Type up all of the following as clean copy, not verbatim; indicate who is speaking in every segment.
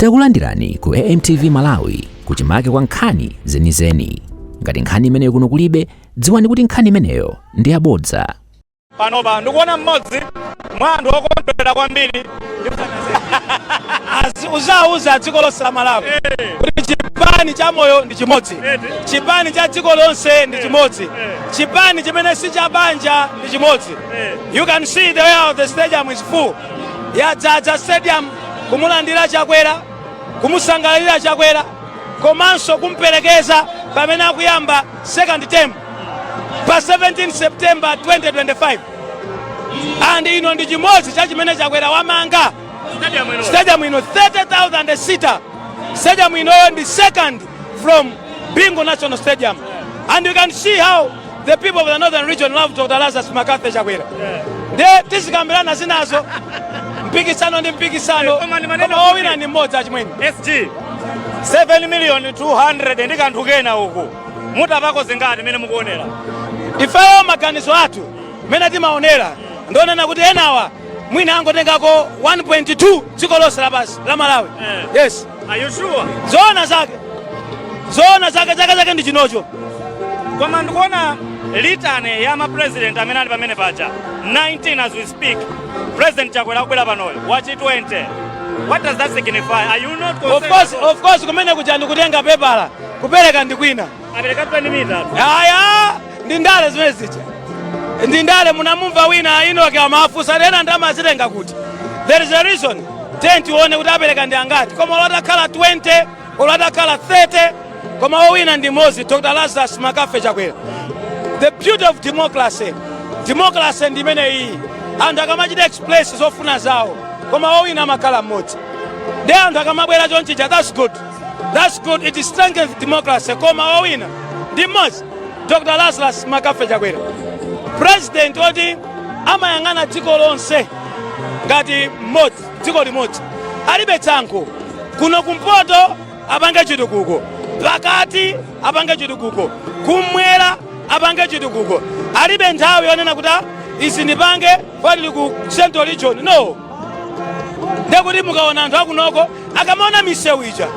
Speaker 1: Takulandirani ku AMTV Malawi, kuchimake kwa nkhani zenizeni. Ngati nkhani imeneyo kuno kulibe, dziwani kuti nkhani imeneyo ndi yabodza.
Speaker 2: Panopa ndikuona mmodzi mwa anthu okondwera kwambiri.
Speaker 3: Uzauza dziko lonse la Malawi kuti chipani cha moyo ndi chimodzi, chipani cha dziko lonse ndi chimodzi, chipani chimene si cha banja ndi chimodzi. You can see the way how the stadium is full, yadzaza stadium kumulandira Chakwera, kumusangalalira Chakwera, komanso kumperekeza pamene akuyamba second term pa 17 September 2025. And ino ndi chimodzi cha chimene Chakwera wamanga.
Speaker 2: Stadium ino.
Speaker 3: Stadium ino, 30,000 seater stadium inoyo ndi second from Bingu National Stadium, and you can see how the people of the Northern Region love Dr Lazarus McCarthy Chakwera. Nde tizikambirana zinazo, mpikisano ndi mpikisano.
Speaker 2: Koma ndi maneno
Speaker 3: koma owina ndi mmodzi, achimwene.
Speaker 2: SG, 7 million 200 ndi kanthu kena uku, mutapako zingati mene mukuonera?
Speaker 3: Ifeyo maganizo athu mene timaonera, ndionena kuti enawa mwina angotengako 1.2 dziko lonse lapansi la Malawi. Yes.
Speaker 2: Are you sure?
Speaker 3: Zoona zake, zoona zake, chaka chake ndi chinocho.
Speaker 2: Koma ndikuona litany ya mapresident amene ali pamene paja, 19 as we speak. President Chakwera akubwera panoyo wachi 20. What does that signify? Are you not
Speaker 3: Of
Speaker 2: concerned?
Speaker 3: course, of course. Kumene kuja ndikutenga pepala, kupereka ndi kwina.
Speaker 2: Apereka 20 meters.
Speaker 3: Aya, ndi ndale zimene zija, ndi ndale. Munamumva wina Inoke amafunsa ena ndalama azitenga kuti. There is a reason. Tiye tione kuti apereka ndi angati. Koma olotakhala 20, olotakhala 30, koma owina ndi mmodzi, Dr Lazarus McCarthy Chakwera. The beauty of democracy, democracy ndi imene iyi. Anthu akamachita express zofuna zawo, koma owina amakhala mmodzi. Ndi anthu akamabwera chonchija, that's good, that's good, it strengthens democracy. Koma owina ndi mmodzi, Dr Lazarus McCarthy Chakwera, president oti amayang'ana dziko lonse ngati mmodzi, dziko limodzi, alibe tsankho. Kuno kumpoto apange chitukuko, pakati apange chitukuko, kumwera apange chitukuko. Alibe nthawi yonena kuti, "Ah, izi ndipange patili ku Central Region." No. Ndekuti mukaona anthu akunoko akamaona misewu ija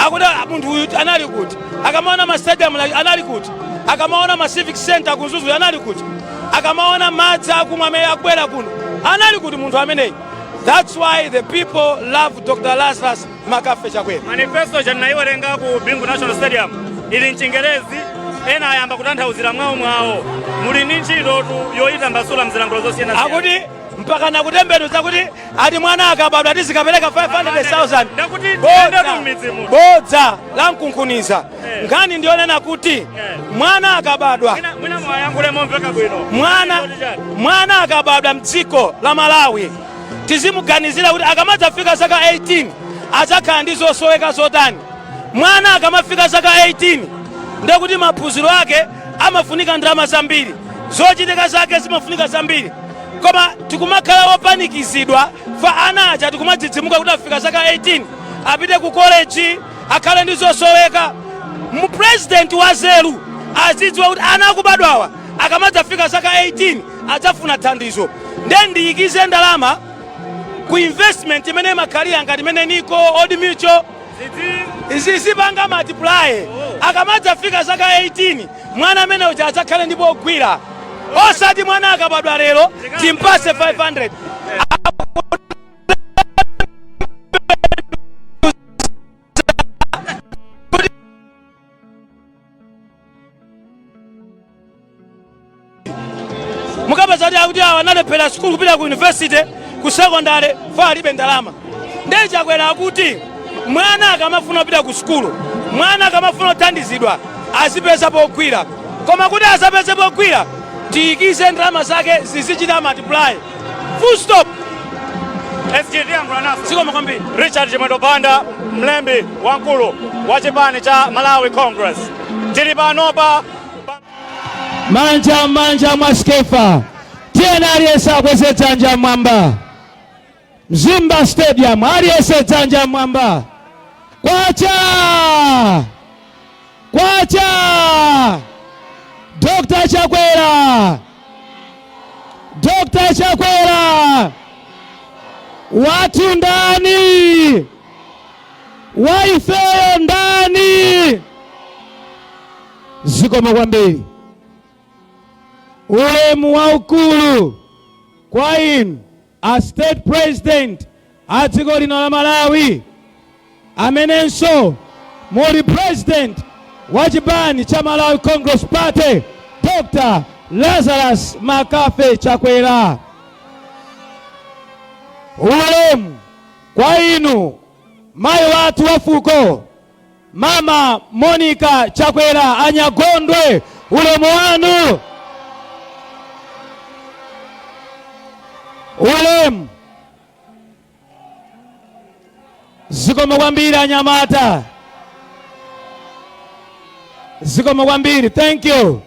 Speaker 3: akuti, "Ah, munthu uyu anali kuti?" Akamaona ma stadium anali kuti? Akamaona ma civic center ku Mzuzu anali kuti? Akamaona madzi akumwa amene akubwera kuno, anali kuti munthu ameneyi? That's why the people love Dr Lazarus McCarthy Chakwera.
Speaker 2: Manifesto chanaiwerenga ku Bingu National Stadium ili mchingerezi. Ena ayamba kutanthauzira mwawo mwawo. Muli ndi ntchitotu yoyitambasula mzilankhulo zosiyanasiyana.
Speaker 3: Akuti mpaka nakutembenuza kuti ati mwana akabadwa tizikapereka 500,000.
Speaker 2: Ndakuti
Speaker 3: Bodza.
Speaker 2: tiyendetu m'midzi muno.
Speaker 3: Bodza la mkunkhuniza. Nkhani ndiyonena kuti mwana akabadwa
Speaker 2: Mwina mwayankhule momveka bwino.
Speaker 3: Mwana akabadwa mdziko la Malawi, tizimuganizira kuti akamadzafika zaka 18 adzakhala ndi zosoweka zotani. Mwana akamafika zaka 18, ndekuti maphunziro ake amafunika ndalama zambiri, zochitika zake zimafunika zambiri. Koma tikumakhala wopanikizidwa fa ana aja tikumadzidzimuka kuti afika zaka 18, apite ku college, akhale ndi zosoweka. Mupresident wa zeru azidziwa kuti ana akubadwawa akamadzafika zaka 18 adzafuna thandizo, nde ndiyikize ndalama ku investment imene imakhalira ngati imene NICO, Old Mutual, zizipanga multiply. Akamadzafika zaka 18, mwana amene uja adzakhale ndipo ogwira, osati mwana akabadwa lero timpase 500. Mukapeza kuti akuti awa analephera sukulu kupita ku university, ku secondary, fa alibe ndalama. Ndiye Chakwera akuti mwana akamafuna kupita ku sukulu, mwana akamafuna kuthandizidwa, azipeza pogwira. Koma kuti azapeze pogwira, tiyikize ndalama zake zizichita multiply, full stop.
Speaker 2: SG, tiyankhula naso.
Speaker 3: Zikomo kwambiri.
Speaker 2: Richard Chimwendo Banda, mlembi wamkulu wa chipani cha Malawi Congress. Tili panopa
Speaker 4: Manja manja mwa Skefa, tiyeni, aliyense akweze dzanja mwamba. Mzimba Stadium, aliyense dzanja mwamba. Kwacha kwacha! Dr Chakwera, Dr Chakwera, wathu ndani? Wa ifeyo ndani? Zikomo kwambiri. Ulemu waukulu kwa inu a State President a dziko lino la Malawi, amenenso muli President wa chipani cha Malawi Congress Party, Dr. Lazarus McCarthy Chakwera. Ulemu kwa inu mayi wathu wa fuko, Mama Monica Chakwera Anyagondwe, ulemu wanu. Ulemu. Zikomo kwambiri anyamata, zikomo kwambiri, thank you.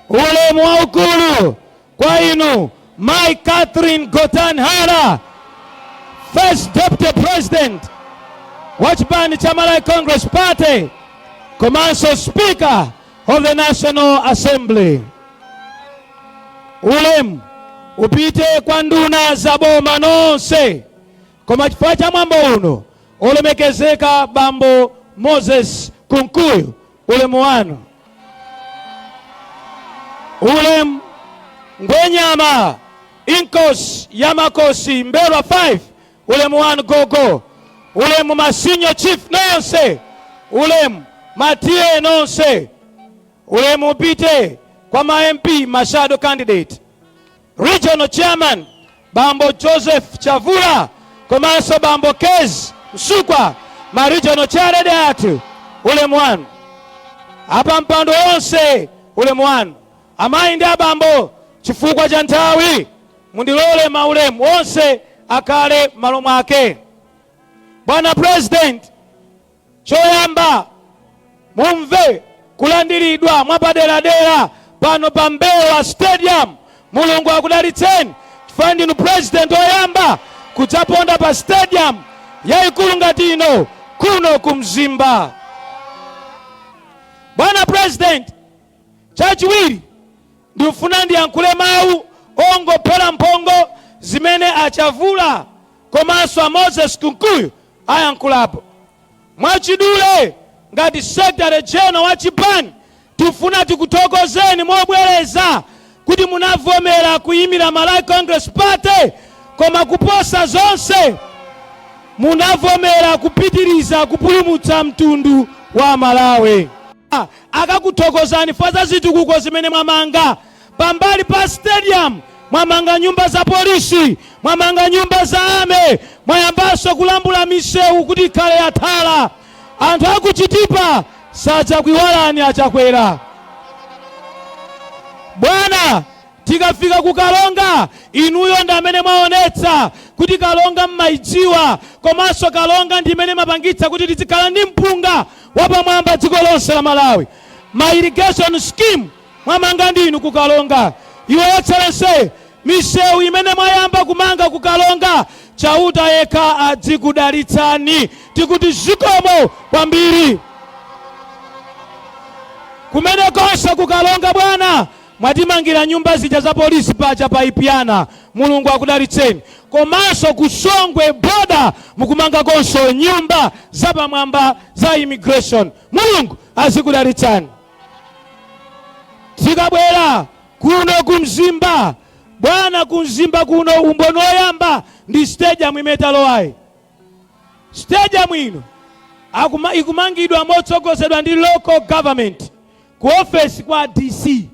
Speaker 4: Ulemu waukulu kwa inu Mai Catherine Gotani Hara, First Deputy President wa chipani cha Malawi Congress Party komanso Speaker of the National Assembly. Ulemu upite kwa nduna za boma nonse, koma chifukwa cha mwambo uno, olemekezeka Bambo Moses Kunkuyu, ulemu wanu. Ulemu Ngwenyama Inkosi ya Makosi Mbelwa 5, ulemu wanu gogo. Ulemu ma senior chief nonse, ulemu ma T/A nonse, ulemu upite kwa ma MP, ma shadow candidate, regional chairman Bambo Joseph Chavula komanso Bambo Kez Msukwa, ma regional chairlady athu, ulemu wanu. Apa mpando onse, ulemu wanu. Amayi ndi abambo, chifukwa cha nthawi mundilole maulemu onse akhale m'malo mwake. Bwana President, choyamba mumve kulandiridwa mwapaderadera pano pa Mbewa Stadium. Mulungu akudalitseni chifukwa ndinu president oyamba kudzaponda pa stadium yayikulu ngati ino kuno ku Mzimba. Bwana President, chachiwiri ndikufuna ndiyankhule mawu ongophera mphongo zimene a Chavula komanso a Moses Kunkuyu ayankhulapo. Mwachidule, ngati Secretary General wa chipani tifuna tikuthokozeni mobwereza kuti munavomera kuyimira Malawi Congress Party, koma kuposa zonse munavomera kupitiriza kupulumutsa mtundu wa Malawi. Akakuthokozani fa za zitukuko zimene mwamanga. Pambali pa stadium mwamanga nyumba za polisi, mwamanga nyumba za army, mwayambanso kulambula misewu kuti ikhale yathala. Anthu akuchitipa sadzakuiwalani achakwera. Bwana, tikafika ku Karonga, inuyo ndi amene mwaonetsa kuti Karonga mmaidziwa, komanso Karonga ndi imene mapangitsa kuti tizikhala ndi mpunga wapamwamba dziko lonse la Malawi. Ma irrigation scheme mwamanga ndinu ku Karonga. Your Excellency, misewu imene mwayamba kumanga ku Karonga, Chauta yekha adzikudalitsani. Tikuti zikomo kwambiri. Kumene konse ku Karonga, bwana, mwatimangira nyumba zija za polisi paja pa Ipyana, Mulungu akudalitseni. Komanso ku Songwe border mukumanga konso nyumba zapamwamba za immigration, Mulungu azikudalitsani. Tikabwera kuno ku Mzimba, bwana, ku Mzimba kuno umboni woyamba ndi stadium imene talowayi. Stadium ino ikumangidwa motsogozedwa ndi local government, ku ofesi kwa DC.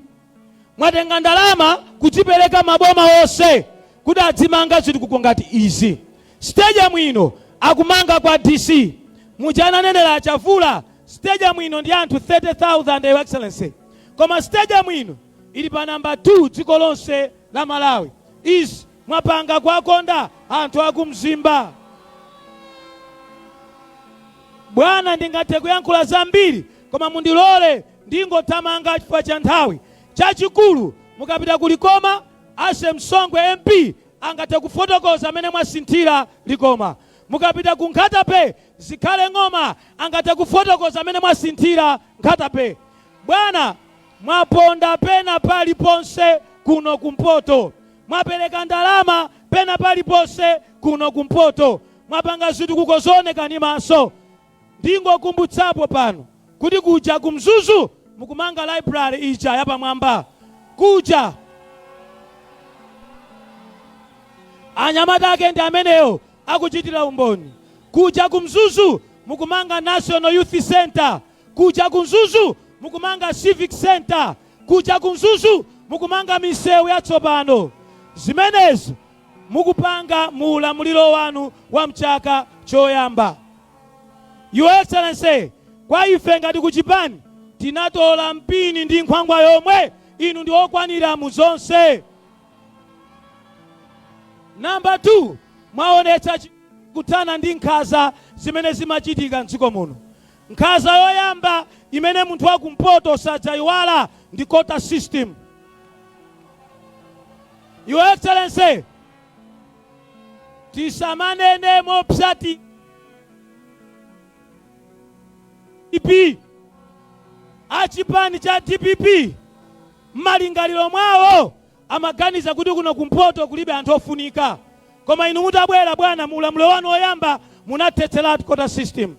Speaker 4: Mwatenga ndalama kudzipereka maboma onse kuti adzimanga zitukuko ngati izi. Stadium ino akumanga kwa DC. Muja ananenera Achavula, stadium ino ndi anthu 30,000, Your Excellency, koma stadium ino ili pa namba 2 dziko lonse la Malawi. Izi mwapanga kuwakonda anthu akumzimba. Bwana, ndingathe kuyankhula zambiri, koma mundilole ndingothamanga chifukwa cha nthawi. Chachikulu, mukapita ku Likoma, Ase Msongwe MP angathe kufotokoza amene mwasinthira Likoma. Mukapita ku Nkhata Bay, Zikhale Ng'oma angathe kufotokoza amene mwasinthira Nkhata Bay. Bwana, mwaponda pena paliponse kuno kumpoto, mwapereka ndalama pena paliponse kuno kumpoto, mwapanga zitukuko zooneka ndi maso. Ndingokumbutsapo pano kuti kuja ku Mzuzu mukumanga library ija yapamwamba kuja. Anyamata ake ndi amenewo akuchitira umboni. Kuja ku Mzuzu mukumanga National Youth Center. Kuja ku Mzuzu mukumanga Civic Center. Kuja ku Mzuzu mukumanga misewu yatsopano. Zimenezi mukupanga mu ulamuliro wanu wa mchaka choyamba. Your Excellency, kwa ife ngati ku chipani tinatola mpini ndi nkhwangwa yomwe, inu ndi okwanira mu zonse. Number 2, mwaonetsa kuthana ndi nkhaza zimene zimachitika mdziko muno. Nkhaza yoyamba imene munthu wa kumpoto sadzaiwala ndi quota system. Your Excellency, tisamanene mopsati DPP, achipani cha DPP m'malingaliro mwawo amaganiza kuti kuno kumpoto kulibe anthu ofunika, koma inu mutabwera bwana mu ulamuliro wanu woyamba munathetseratu quota system.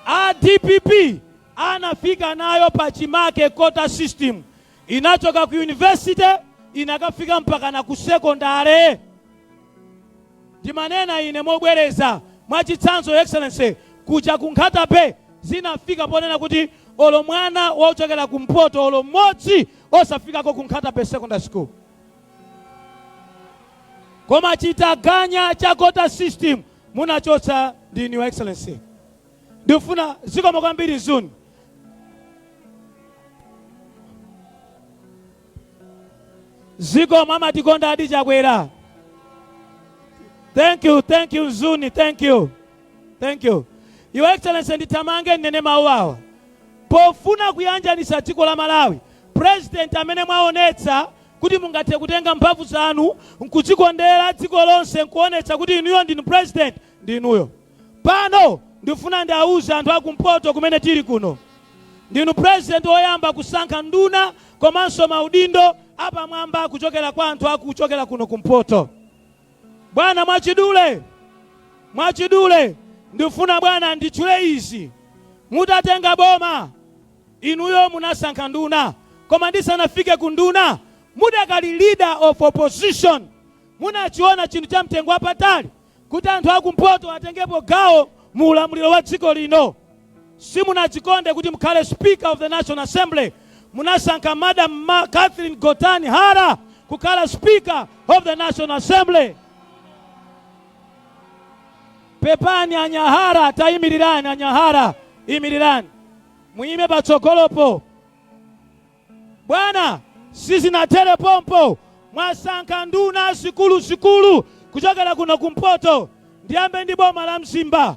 Speaker 4: A DPP anafika nayo pachimake quota system, inachoka ku university inakafika mpakana ku sekondale. Ndimanena ine mobwereza, mwachitsanzo Your Excellency, kuja ku Nkhata Bay zinafika ponena kuti olo mwana wochokera kumpoto olo mmodzi osafikako ku Nkhata Bay Secondary School. Koma chitaganya cha quota system munachotsa ndinu Your Excellency. Ndifuna zikomo kwambiri Mzuni. Zikomo, amatikonda adi Chakwera. Thank you, thank you Mzuni, thank you. Thank you. Your Excellency, ndithamange ndinene mawu awa. Pofuna kuyanjanitsa dziko la Malawi, President amene mwaonetsa kuti mungathe kutenga mphamvu zanu nkudzikondera dziko lonse nkuonetsa kuti inuyo ndinu President, ndi inuyo. Pano ndifuna ndiauze anthu akumpoto kumene tili kuno, ndinu President woyamba kusankha nduna komanso maudindo apamwamba kuchokera kwa anthu akuchokera kuno kumpoto. Bwana, mwachidule, mwachidule ndifuna bwana nditchule izi. Mutatenga boma inuyo munasankha nduna, koma ndisanafike ku nduna, mudakali leader of opposition, munachiona chinthu cha mtengo wapatali kuti anthu akumpoto atengepo gawo mu ulamuliro wa dziko lino. Simunadzikonde kuti mukhale Speaker of the National Assembly, munasankha Madam Catherine Gotani Hara kukhala Speaker of the National Assembly. Pepani anyahara, tayimirirani anyahara, imirirani muyime patsogolopo. Bwana, sizinathere pompo, mwasankha nduna zikuluzikulu kuchokera kuno kumpoto. Ndiyambe ndi boma la Mzimba.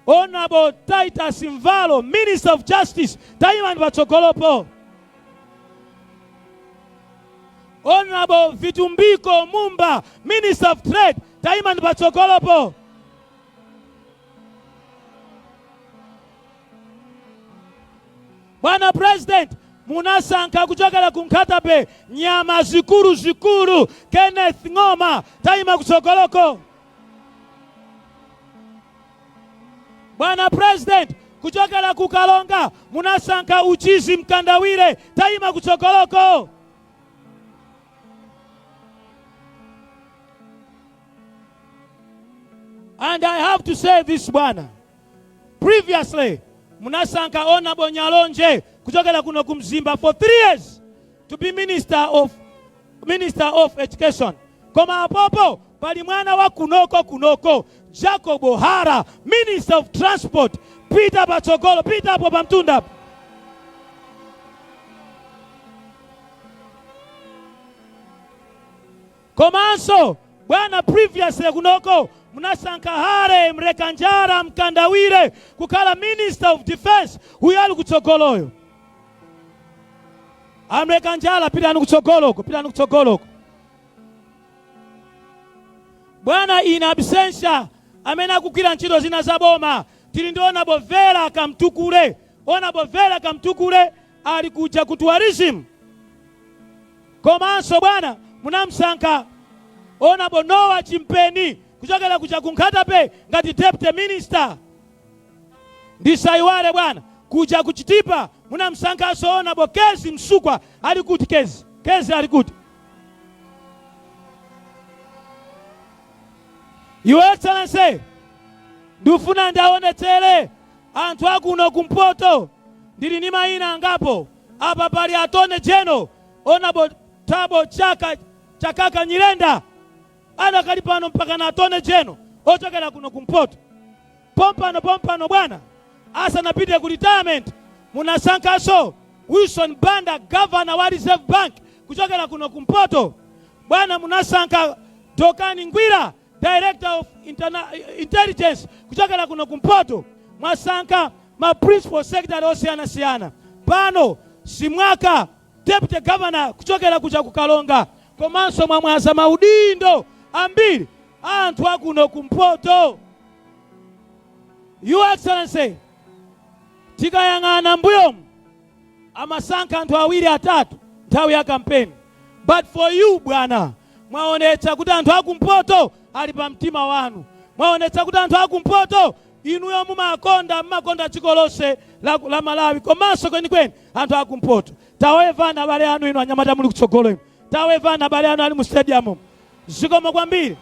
Speaker 4: Honorable Titus Mvalo, Minister of Justice, tayimani patsogolopo. Honorable Vitumbiko Mumba, Minister of Trade, tayimani patsogolopo. Bwana President, munasankha kuchokera ku Nkhata Bay nyama zikulu zikulu, Kenneth Ng'oma, tayima kutsogoloko. Bwana President, kuchokera ku Karonga munasankha Uchizi Mkandawire, tayima kutsogoloko. And I have to say this bwana, previously munasankha Honorable Nyalonje kuchokera kuno ku Mzimba for 3 years to be Minister of Education. Koma apopo pali mwana wa kunoko kunoko Jacob Hara, Minister of Transport. Pita patsogolo, pita apo pamtunda. Komanso bwana, previously kunoko munasankha Harry Mrekanjara Mkandawire kukhala Minister of Defense, huyo ali kutsogoloyo. Amrekanjara, pitani kutsogoloko, pitani kutsogoloko. Bwana, in absentia amene akugwira ntchito zina za boma tili ndi Honorable Vera Kamtukule. Honorable Vera Kamtukule ali kuja ku tourism. Komanso bwana, munamsankha Honorable Noah Chimpeni kuchokera kuja ku Nkhata Bay ngati deputy minister. Ndisayiwale bwana, kuja ku Chitipa munamsankhanso Honorable Kezzie Msukwa. Ali kuti Kezzie? Kezzie ali kuti? Your Excellency, ndifuna ndaonetsere anthu akuno kumpoto, ndili ndi mayina angapo apa. Pali Attorney General Honorable Thabo Chaka Chakaka Nyirenda, anakali pano mpaka na Attorney General ochokera kuno kumpoto. Pompano pompano bwana, asanapite ku retirement, munasankhanso Wilson Banda, governor wa Reserve Bank kuchokera kuno kumpoto. Bwana, munasankha Dokani Ngwira, director of intelligence kuchokera kuno kumpoto. Mwasankha ma principal secretary osiyanasiyana. Pano Simwaka, deputy governor kuchokera kuja kukalonga. Komanso mwamwaza maudindo ambiri anthu akuno kumpoto. Your Excellency, tikayang'ana mbuyomu, amasankha anthu awiri, atatu nthawi ya kampeni, but for you bwana, mwaonetsa kuti anthu akumpoto ali pa mtima wanu. Mwaonetsa kuti anthu akumpoto inuyo mumakonda, mumakonda dziko lonse la Malawi, komanso kwenikweni anthu akumpoto. Tawevana abale anu, inu anyamata muli kutsogolo inu, tawevana abale anu ali mu stadium. Zikomo kwambiri.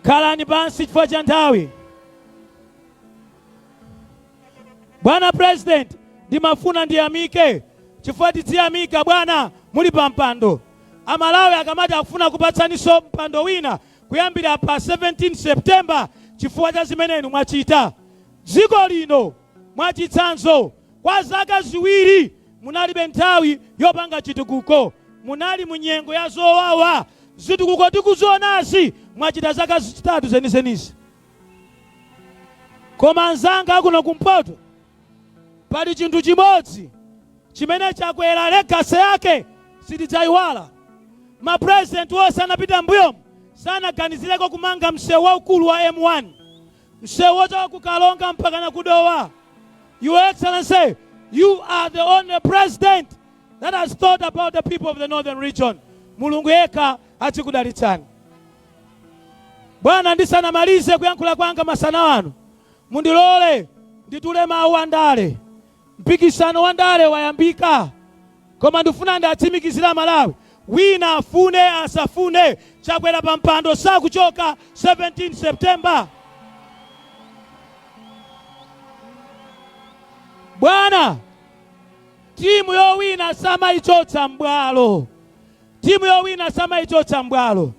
Speaker 4: Khalani pansi chifukwa cha nthawi. Bwana President, ndimafuna ndiyamike, chifukwa tidziyamika bwana muli pa mpando. Amalawi akamati akufuna kupatsaninso mpando wina kuyambira pa 17 September chifukwa cha zimene inu mwachita dziko lino. Mwachitsanzo, kwa zaka 2 munalibe nthawi yopanga chitukuko, munali mu nyengo ya zowawa. Zitukuko tikuzionazi mwachita zaka 3 zenizenizi. Koma anzanga akuno kumpoto, pali chinthu chimodzi chimene Chakwera legacy yake sitidzayiwala. Mapurezidenti onse anapita mbuyomu sanaganizireko kumanga msewu waukulu wa M1, msewu wochoka ku Kalonga mpaka na kudowa. Your Excellency, you are the only president that has thought about the people of the northern region. Mulungu yekha azikudalitsani bwana. Ndisanamalize kuyankhula kwanga masana ano, mundilole nditule mawu andale. Mpikisano wa ndale wayambika, koma ndifuna ndatsimikizira Malawi, wina afune asafune, Chakwera pa mpando sakuchoka 17 September. Bwana, timu yowina samayichotsa mbwalo. Timu yowina samayichotsa mbwalo.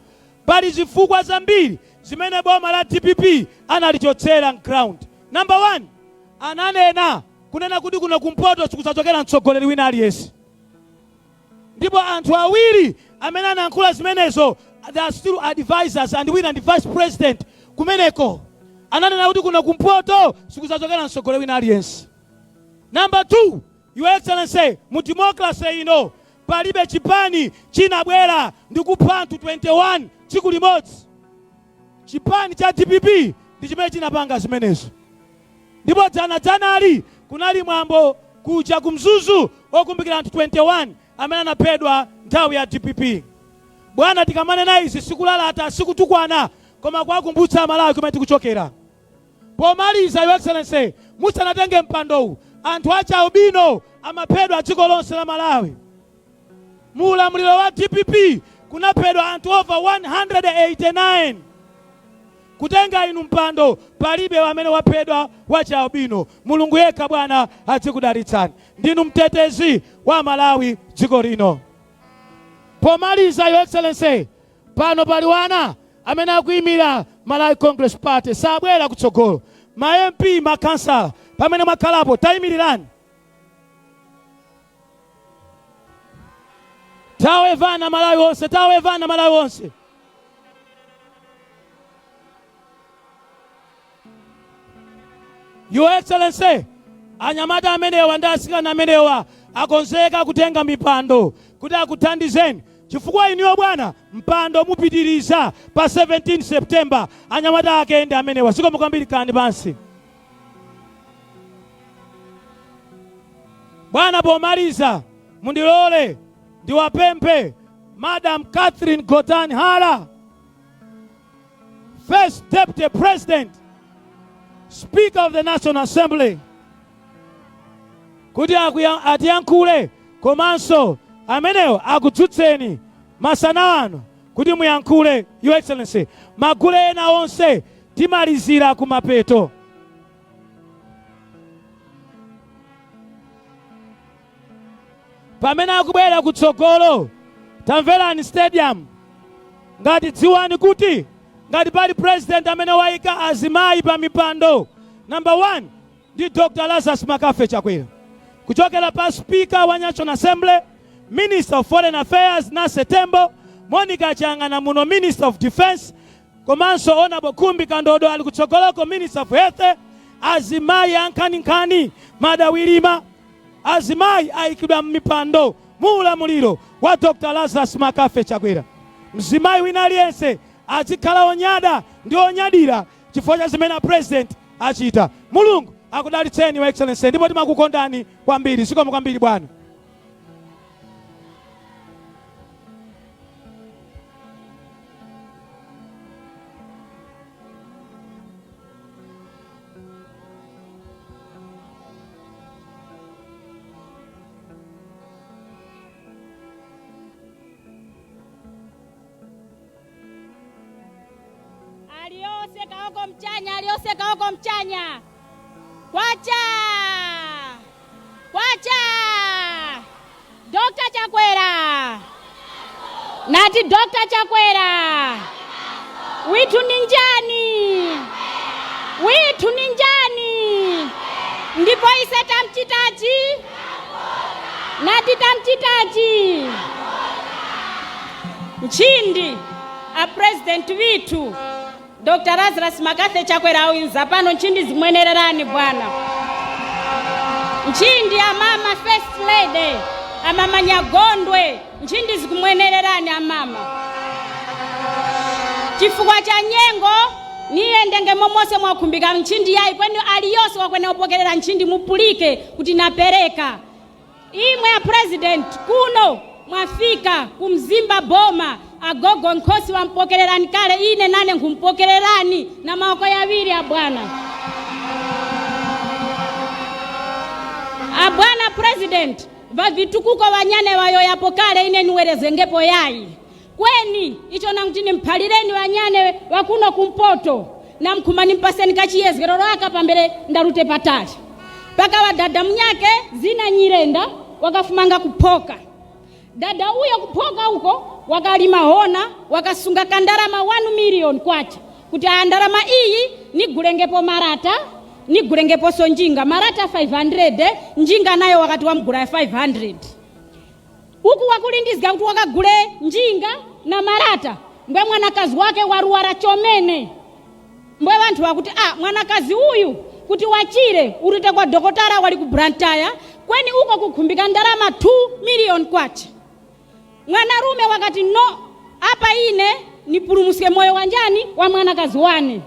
Speaker 4: Pali zifukwa zambiri zimene boma la DPP analichotsera m'ground. Number one, ananena kunena kuti kuno kumpoto sikudzachokera mtsogoleri wina aliyense, ndipo anthu awiri amene anayankhula zimenezo, they are still advisors, and wina ndi vice president kumeneko, ananena kuti kuno kumpoto sikudzachokera mtsogoleri wina aliyense. Number two, Your Excellency, mu democracy ino palibe chipani chinabwera ndi kupha anthu 21 tsiku limodzi. Chipani cha DPP ndi chimene chinapanga zimenezo. Ndipo dzanadzanali kunali mwambo kuja ku Mzuzu okumbukira anthu 21 amene anaphedwa nthawi ya DPP. Bwana, tikamanena izi sikulalata, sikutukwana, koma kuwakumbutsa Amalawi kumene tikuchokera. Pomaliza, Your Excellency, musanatenge mpandowu, anthu achi albino amaphedwa dziko lonse la Malawi. Mu ulamuliro wa DPP kunaphedwa anthu over 189. Kutenga inu mpando, palibe amene waphedwa wa chialbino. Mulungu yekha bwana adzikudalitsani. Ndinu mtetezi wa Malawi dziko lino. Pomaliza, Your Excellency, pano pali wana amene akuyimira Malawi Congress Party, sabwera kutsogolo, ma MP, makansala, pamene mwakhalapo tayimirirani. Tawevana Malawi onse, tawevana Malawi onse. Your Excellency, anyamata amenewa ndi asikana amenewa akonzeka kutenga mipando kuti akuthandizeni, chifukwa inuyo bwana mpando mupitiriza pa 17 September. Anyamata ake ndi amenewa. Zikomo kwambiri, khalani pansi bwana. Pomaliza, mundilole ndiwapemphe Madam Catherine Gotani Hara, First Deputy President, Speaker of the National Assembly, kuti atiyankhule, komanso amenewo akudzutseni masana ano kuti muyankhule. Your Excellency, magule ena onse timalizira kumapeto. Pamene akubwera kutsogolo, tamverani stadium, ngati dziwani kuti ngati pali president amene wayika azimayi pa mipando, number 1 ndi Dr. Lazarus McCarthy Chakwera, kuchokera pa Speaker wa National Assembly, Minister of Foreign Affairs Nancy Tembo, Monica Chang'ana muno Minister of Defense, komanso Honorable Khumbi Kandodo ali kutsogoloko Minister of Health. Azimayi ankhaninkhani, madawirima azimayi ayikidwa m'mipando mu ulamuliro wa Dr. Lazarus McCarthy Chakwera. Mzimayi wina aliyense azikhala onyada ndi onyadira chifukwa cha zimene a president achita. Mulungu akudalitseni, Your Excellency, ndipo timakukondani kwambiri. Zikomo kwambiri, bwana.
Speaker 5: Aliyonse kaoko mchanya, aliyonse kaoko mchanya. Kwacha! Kwacha! Dr. Chakwera. Nati Dr. Chakwera. Withu ni njani? Withu ni njani? Ndipo ise tamchitachi? Nati tamchitachi? Nchindi a president withu Dr. Lazarus McCarthy Chakwera awinza pano. Nchindi zimwenererani, bwana. Nchindi amama first lady, amama Nyagondwe, nchindi zikumwenererani amama. Chifukwa cha nyengo niyendenge momose mwakhumbika nchindi yayi kweni aliyonse wakwene upokerera nchindi mupulike kuti napereka. Imwe ya president kuno mwafika kumzimba boma, agogo nkhosi wampokererani kale, ine nane nkhumpokererani na maoko yawiri abwana. Abwana president, vavitukuko vanyane vayoyapo kale, ine niwerezengepo yayi kweni icho nankuti nimphalireni vanyane vakuno kumpoto namkhuma nimpaseni kachiyezgero aka pambele ndalute patali paka wadada munyake zina Nyirenda wakafumanga kuphoka. Dada uyo kuphoka uko wakalima hona, wakasunga kandarama 1 million kwacha kuti andarama iyi nigulengepo marata, nigulengepo njinga. Marata 500, njinga nayo wakati wamgula ya 500. Uku wakulindizga kuti wakagule njinga na marata, mbwe mwanakazi wake waruwara chomene, mbwe vanthu wakuti a mwanakazi uyu kuti wachire urite kwa dokotara wali ku Blantyre, kweni uko kukhumbika ndalama 2 million kwacha. Mwanarume wakati no, apa ine nipulumuske moyo wanjani wa mwanakazi wane.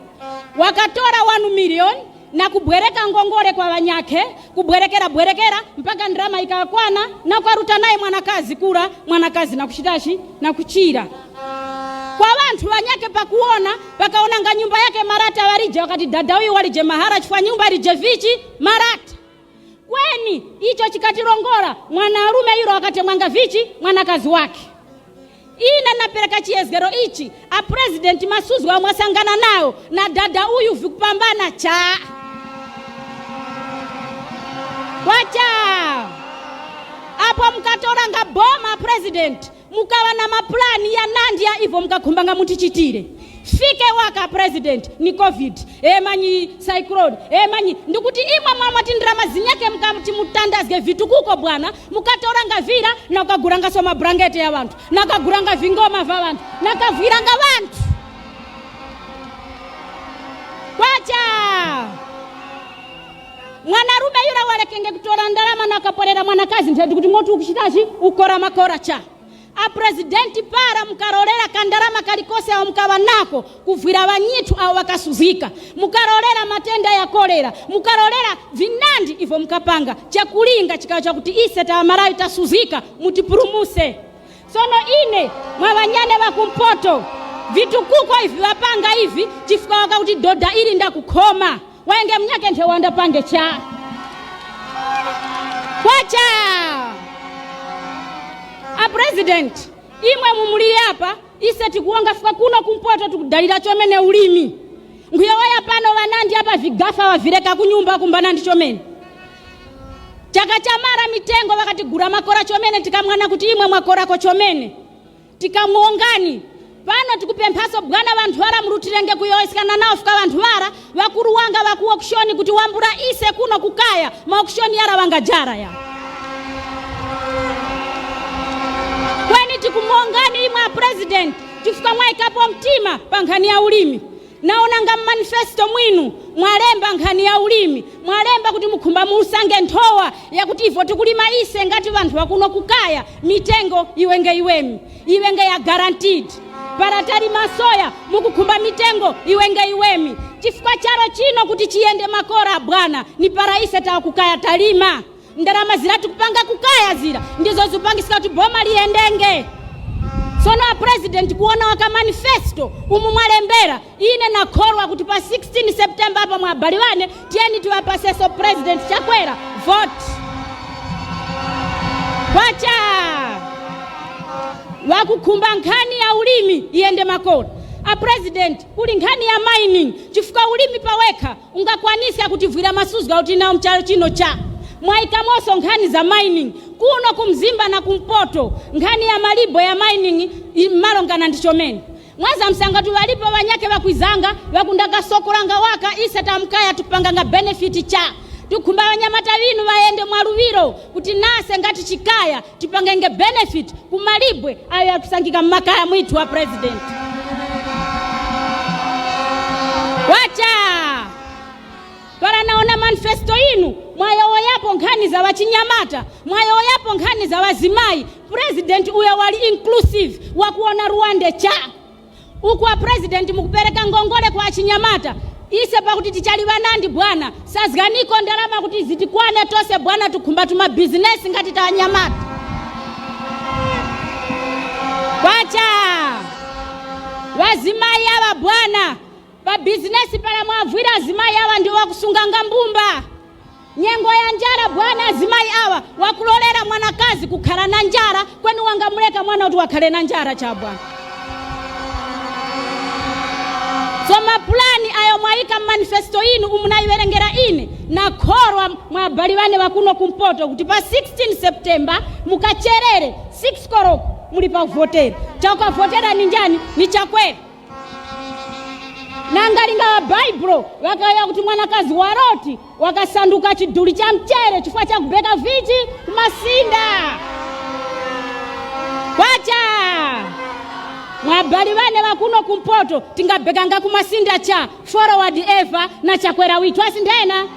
Speaker 5: Wakatora 1 million na kubwereka ngongole kwa wanyake, kubwerekera bwerekera mpaka ndrama ikakwana na kwaruta naye mwanakazi kula mwanakazi na kuchitachi na kuchira. Kwa wanthu wanyake pakuona pakaona nga nyumba yake marata warije, wakati dada huyu walije mahara chifukwa nyumba alije vichi marata. Kweni icho chikatirongora mwanarume yuro wakati mwanga vichi mwanakazi wake. Ine napereka chiyezgero ichi a president masuzwa mwasangana nayo na dada uyu vikupambana cha kwacha. Apo mkatoranga boma president, mukawa na maplani ya nandi ya ivo mukakhumbanga mutichitire fike waka president ni COVID, emanyi cyclone, emanyi ndikuti imwe mwamati ndrama zinyake mukati mutandazge vitukuko bwana, mukatoranga vira na ukaguranga so mabrangete ya vantu, nakaguranga vingoma va vantu, nakavwiranga vantu. Kwacha mwanarume yura walekenge kutora ndarama na akaporera mwanakazi ntendi kuti moti ukuchitachi ukora makora cha a presidenti para mukarolera kandarama kalikose awo mukava nako kuvwira vanyitu awo vakasuzika, mukarolera matenda ya kolera, mukarolera vinandi ivo mukapanga chakulinga chikawa chakuti ise tawamarawi tasuzika mutipurumuse. Sono ine mwavanyane vakumpoto Vitukuko ivi vapanga ivi chifukwa wakakuti doda ili ndakukhoma waenge mnyake nthe wandapange cha kwacha. A president, imwe mumulili apa, ise tikuonga fika kuno kumpoto tikudalira chomene ulimi. Nguyo waya pano vanandi apa vigafa wavireka kunyumba kumbanandi chomene. Chaka cha mara mitengo wakatigura makora chomene tikamwana kuti imwe mwakorako chomene. Tikamuongani pano tikupemphaso bwana vanthu vara murutirenge kuyoisikana nao fika vanthu vara vakuru wanga vaku auction kuti wambura ise kuno kukaya ma auction yara wangajara ya. Kweni tikumuongani imwe a president chifukwa mwaikapo mtima pa nkhani ya ulimi. Naona nga manifesto mwinu mwalemba nkhani ya ulimi, mwalemba kuti mukhumba musange nthowa yakuti ivo tikulima ise ngati vanthu vakuno kukaya mitengo iwenge iwemi iwenge ya guaranteed. Paratali masoya mukukhumba mitengo iwenge iwemi chifukwa charo chino kuti chiyende makora bwana ni para ise takukaya talima ndarama zira tikupanga kukaya zira ndizo zipangisika kuti boma liendenge. Sono a president kuona waka manifesto umu mwalembera ine nakhorwa kuti pa 16 September apa mwabaliwane tiyeni tiwapaseso President Chakwera vote. Kwacha wakukhumba nkhani ya ulimi iyende makolo. A president kuli nkhani ya mining chifukwa ulimi pawekha ungakwanisa kutivwira masuzgo kuti nawo mchalo chino cha mwaikamonso nkhani za mining kuno kumzimba na kumpoto nkhani ya malibo ya mining malongana ndi chomene. Mwaza msanga tu walipo wanyake wakwizanga wakundakasokolanga waka ise tamkaya tupanganga benefit cha tukhumba wanyamata winu waende mwaluwiro kuti nase ngati chikaya tipangenge benefit kumalibwe ayo yakusangika mmakaya mwitu wa president. Wacha para naona manifesto inu mwayoyapo nkhani za wachinyamata mwayoyapo nkhani za wazimai. President uyo wali inclusive wakuona Rwanda cha uku wa president mukupereka ngongole kwa achinyamata ise pakuti tichali vanandi bwana sazganiko ndalama kuti zitikwane tose bwana tukhumba tuma business ngati tawanyamata. Kwacha wazimai awa bwana pa business pala mwavwira azimai awa ndio wakusunganga mbumba nyengo ya njara bwana azimai awa wakulolera mwanakazi kukhala na njara kwenu wangamuleka mwana kuti wakhale na njara cha bwana. So maplani ayo mwaika manifesto inu umunaiwerengera ine na khorwa mwabali vane vakuno kumpoto kuti pa 16 September mukacherere 6 koroko muli pa votera. Chakavotera ni njani? Ni Chakwera. Nangalinga wa Bible wakaya kuti mwanakazi wa Loti wakasanduka chiduli cha mchere chifukwa cha kubeka vichi kumasinda. Kwacha mwabali vane vakuno kumpoto tingabekanga kumasinda cha forward ever na Chakwera witu asindena.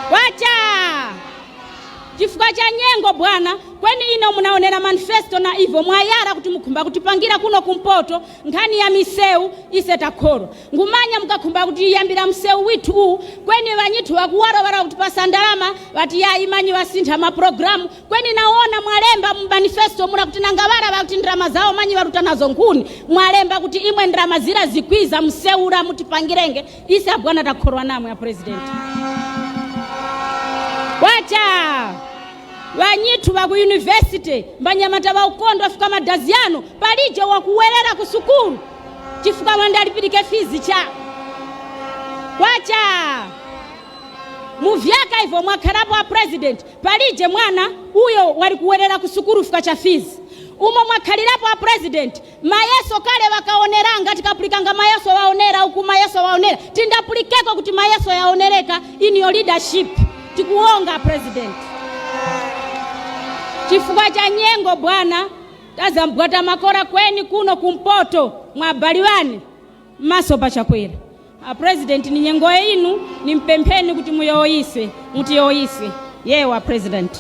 Speaker 5: Kwacha chifukwa cha nyengo bwana kweni ino munaonera manifesto na ivo mwayara kuti mukhumba kutipangira kuno kumpoto nkhani ya miseu ise takhoro ngumanya mukakhumba kuti iyambira mseu withu uwu kweni vanyithu wakuwarovara kuti pasandalama vati ya imanyi vasintha maprogramu kweni naona mwalemba mu manifesto mura kuti nangavara vakuti ndrama zawo manyi varuta nazo nkhuni mwalemba kuti imwe ndrama zira zikwiza mseura mutipangirenge ise abwana takhorwa namwe ya president. Kwacha vanyithu va ku university mbanyamata va ukondo afika madaziano palije wakuwerera ku sukulu chifukwa mwandalipirike fizi cha. Kwacha muvyaka ivo mwakhalapo a president palije mwana uyo wali kuwerera ku sukulu fika cha fizi umo mwakhalirapo a president mayeso kale wakaoneranga tikapulikanga mayeso waonera uku mayeso waonera tindapulikeko kuti mayeso yaonereka in your leadership tikuonga president. Chifukwa cha nyengo bwana tazambwata makora kweni kuno kumpoto mwabaliwane maso pa Chakwera. A president ni nyengo inu ni mpempheni kuti muyoyise mutiyoyise yewa president.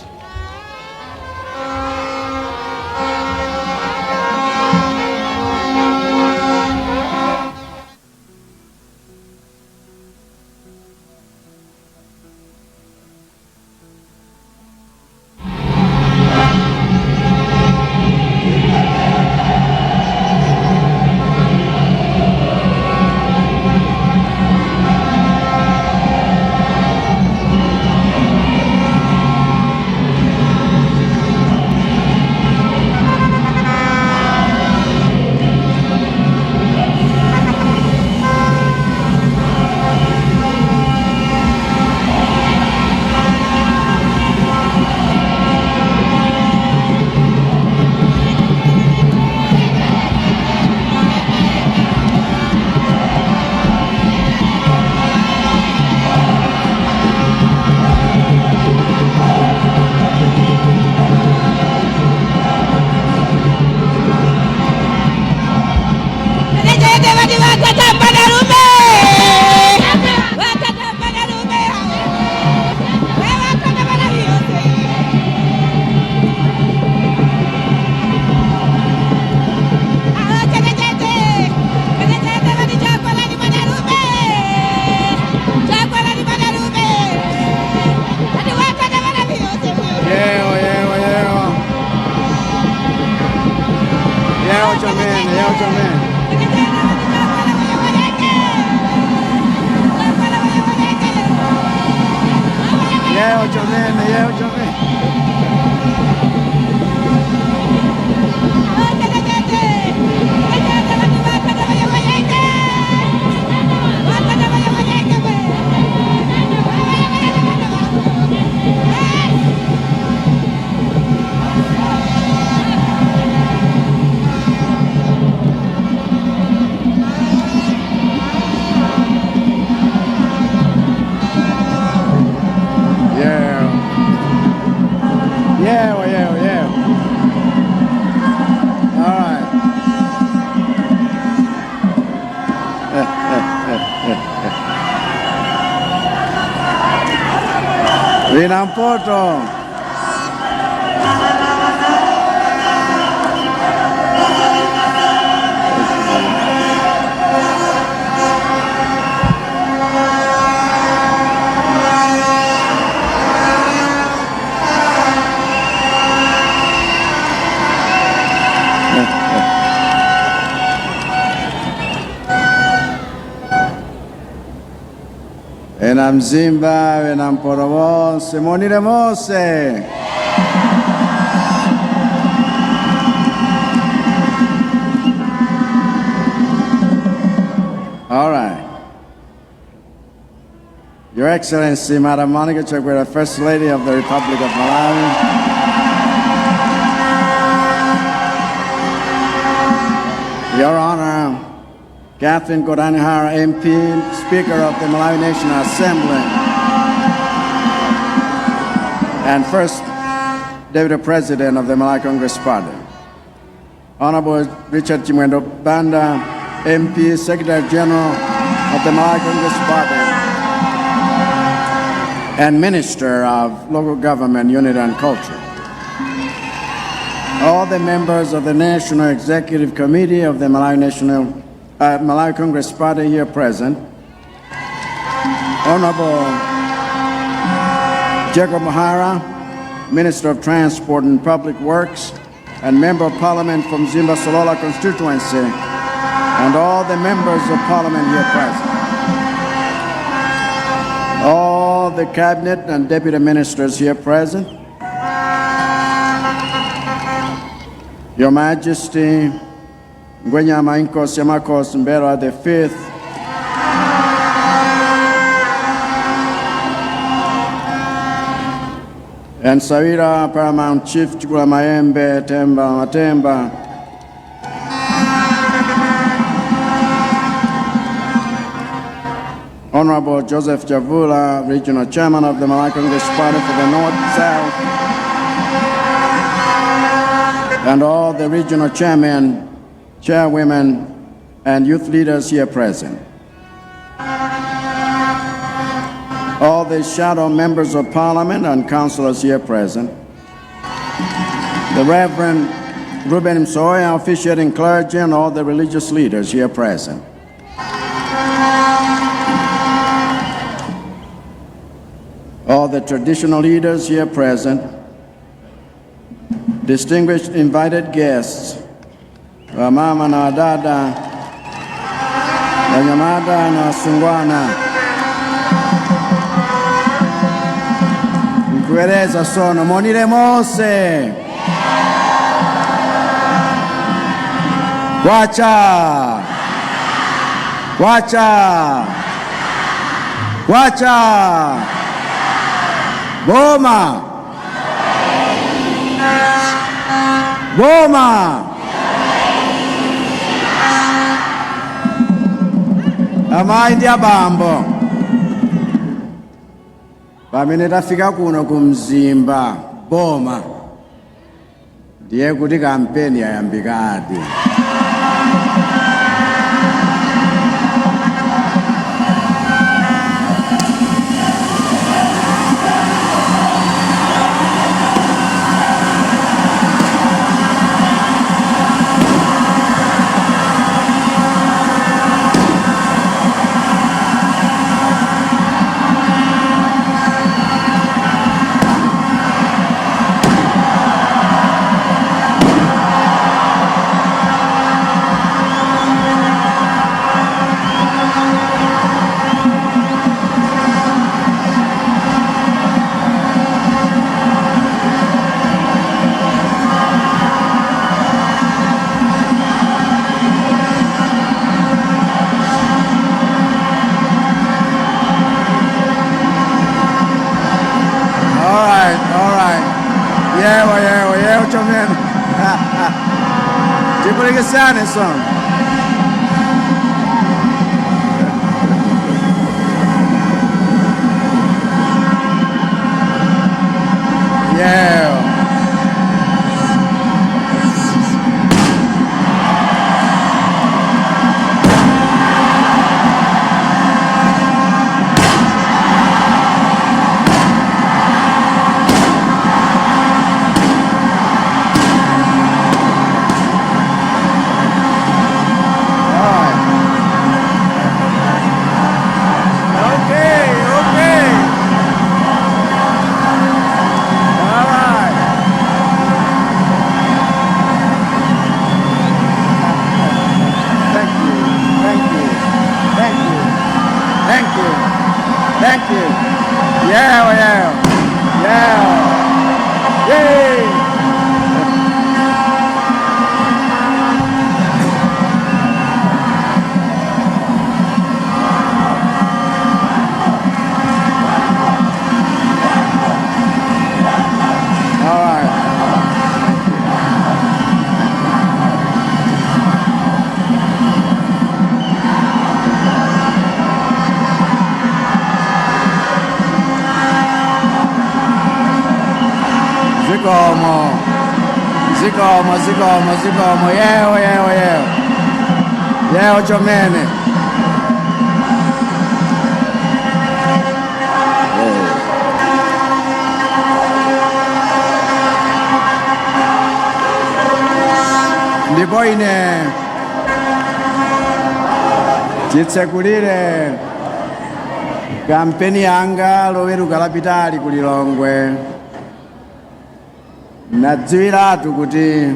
Speaker 6: Vina Mpoto. Ena Mzimba, ena Mpoto monse, monire monse. All right. Your Excellency, Madam Monica Chakwera, First Lady of the Republic of Malawi. Your Honor, Catherine Gotani Hara, MP, Speaker of the Malawi National Assembly, and First Deputy President of the Malawi Congress Party. Honorable Richard Chimwendo Banda, MP, Secretary General of the Malawi Congress Party, and Minister of Local Government, Unity and Culture. All the members of the National Executive Committee of the Malawi Congress Party here present, Honorable Jacob Hara, Minister of Transport and Public Works, and Member of Parliament from Mzimba Solola constituency, and all the members of Parliament here present. All the cabinet and deputy ministers here present, Your Majesty, Ngwenyama Inkosi Yamakosi M'mbelwa the Fifth, and Sawira Paramount Chief Chikulamayembe Temba Matemba, Honorable Joseph Chavula, Regional Chairman of the Malawi Congress Party for the North South, and all the regional chairmen, chairwomen, and youth leaders here present. All the shadow members of Parliament and councillors here present. The Reverend Ruben Msowoya, officiating clergy, and all the religious leaders here present. All the traditional leaders here present, distinguished invited guests, wamama na wadada, wanyamata na wasungwana, nkueleza sono monire mose kwacha kwacha kwacha boma boma. Amayi ndi abambo, pamene tafika kuno ku Mzimba boma, ndiye kuti kampeni yayambikadi. All right, all right. Yewo, yewo, yewo chomene. Tipulikisane sono. Yeah. Thank you. Yeah. Yay. All right. Zikomo. Zikomo, zikomo, zikomo. Yewo, yewo, yewo. Yewo chomene. Ndipo ine chitsekulire kampeni yanga Loweruka lapitali ku Lilongwe, nadziwiratu kuti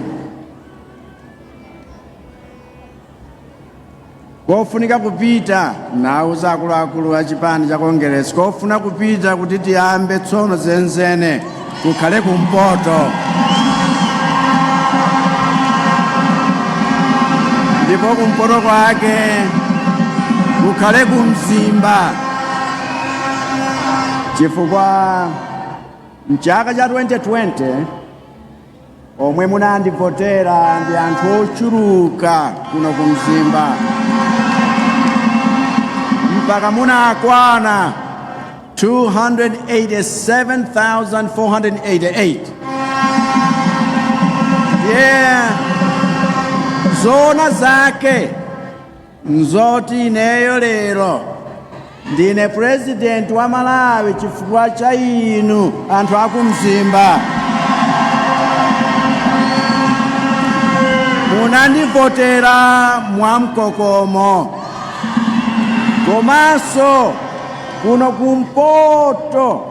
Speaker 6: kofunika kupita, nauza akuluakulu a chipani cha Kongeresi, kofuna kupita kuti tiyambe tsono zenizeni kukhale kumpoto. Ndipo kumpoto kwake kukhale kumzimba, chifukwa mchaka cha 2020 omwe munandivotera ndi anthu ochuluka kuno kumzimba, mpaka munakwana 287,488. Yeah, zona zake nzoti ineyo lero ndine president wa Malawi chifukwa cha inu anthu akumzimba. Munandivotera mwamkokomo. Komanso kuno kumpoto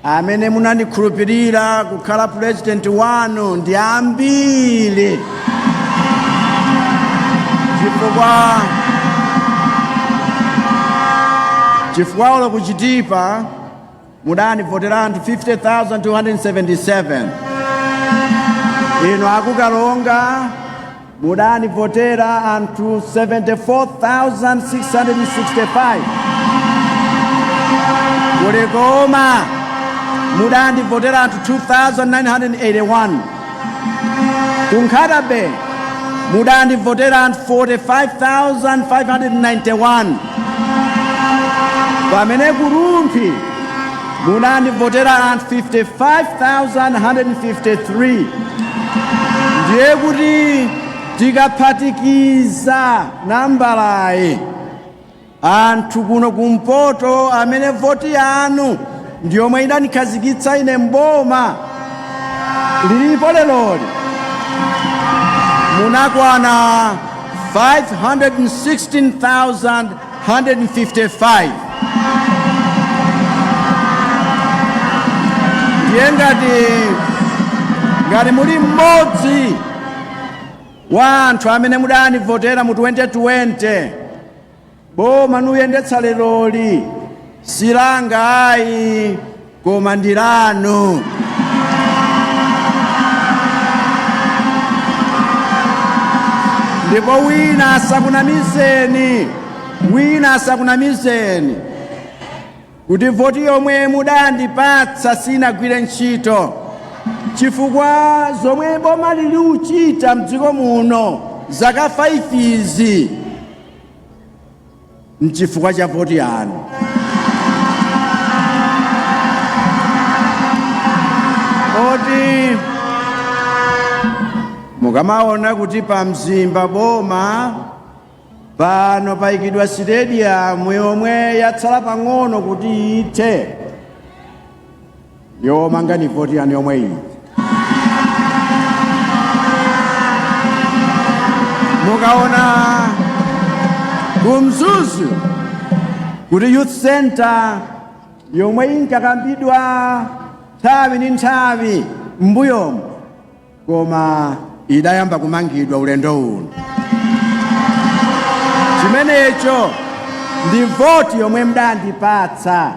Speaker 6: amene munandikhulupirira kukhala president wanu ndi ambiri, chifukwa olo kuchitipa mudandivotera anthu 50,277. Inu akukalonga mudandivotera anthu 74,665. Kulikoma mudandivotera anthu 2981. Kunkhata Bay mudandivotera anthu 45,591, pamene kuRumphi munandivotera anthu 55,153. Ndiye kuti tikaphatikiza nambalayi, anthu kuno kumpoto amene voti yanu ndiyomwe idandikhazikitsa ine mboma lilipo leloli munakwana 516,155. Ndiye ngati muli mmodzi wa anthu amene mudanivotera mu 2020, boma nuyendetsa leroli silanga ayi, koma ndi lanu. Ndipo wina asakunamizeni, wina asakunamizeni kuti voti yomwe mudandipatsa sinagwire ntchito, chifukwa zomwe boma lili uchita mdziko muno zaka 5 izi mchifukwa cha voti yanu. Oti mukamaona kuti pa Mzimba boma pano payikidwa stadium yomwe yatsala pang'ono kuti ithe, yomanga ni voti yanu yomwe iyi. Mukaona kumzuzu kuti youth center yomwe inkakambidwa nthawi ndi nthawi m'mbuyomu, koma idayamba kumangidwa ulendo uno, chimenecho Ndi voti yomwe mudandipatsa.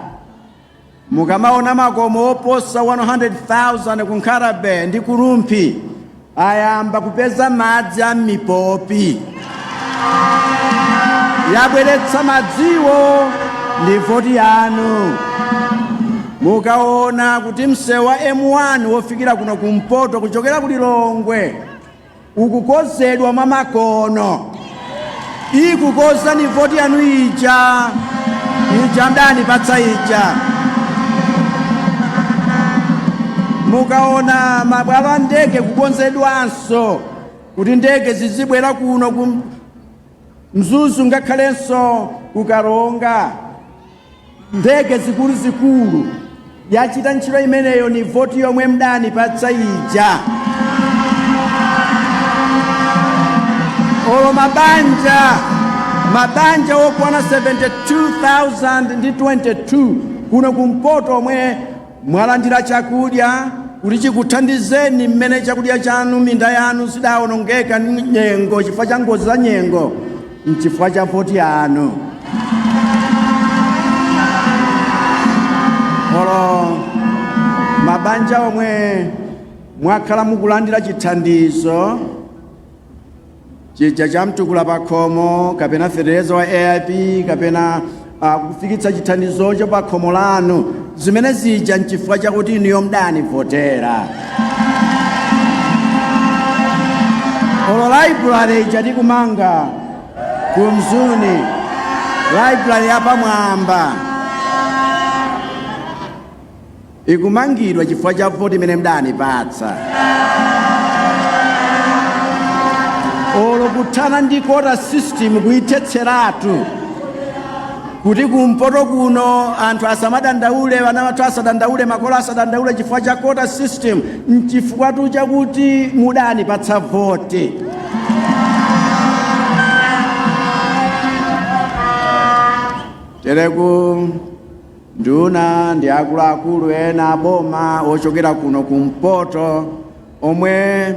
Speaker 6: Mukamaona makomo oposa 100,000 ku Nkhata Bay ndi ku Rumphi ayamba kupeza madzi a m'mipopi, yabweretsa madziwo ndi voti yanu. Mukaona kuti msewu wa M1 wofikira kuno kumpoto kuchokera ku Lilongwe ukukozedwa mwa makono, ikukoza ni voti yanu ija, ija mdanipatsa ija. Mukaona mabwalo a ndege kukonzedwanso kuti ndege zizibwera kuno ku Mzuzu ngakhalenso ku Karonga, ndege zikuluzikulu, yachita ntchito imeneyo ni voti yomwe mdanipatsa ija. Olo mabanja okwana 72,022 kuno kumpoto omwe mwalandira chakudya kuti chikuthandizeni mmene chakudya chanu, minda yanu zidawonongeka ndi nyengo chifukwa cha ngozi za nyengo, nchifukwa cha voti yanu. Olo mabanja omwe mwakhala mukulandira chithandizo chija cha mtukula pakhomo kapena fetereza wa AIP kapena kufikitsa chithandizocho pa khomo lanu, zimene zija nchifukwa chakuti inuyo mdanivotera. Olo library ija tikumanga ku Mzuni, library yapamwamba, ikumangidwa chifukwa cha voti imene mdanipatsa. Olo kuthana ndi quota system, kuithetseratu kuti kumpoto kuno anthu asamadandaule, vana vathu asadandaule, makolo asadandaule chifukwa cha quota system, nchifukwa tu chakuti mudanipatsa voti. Tereku nduna ndi akuluakulu ena aboma ochokera kuno kumpoto omwe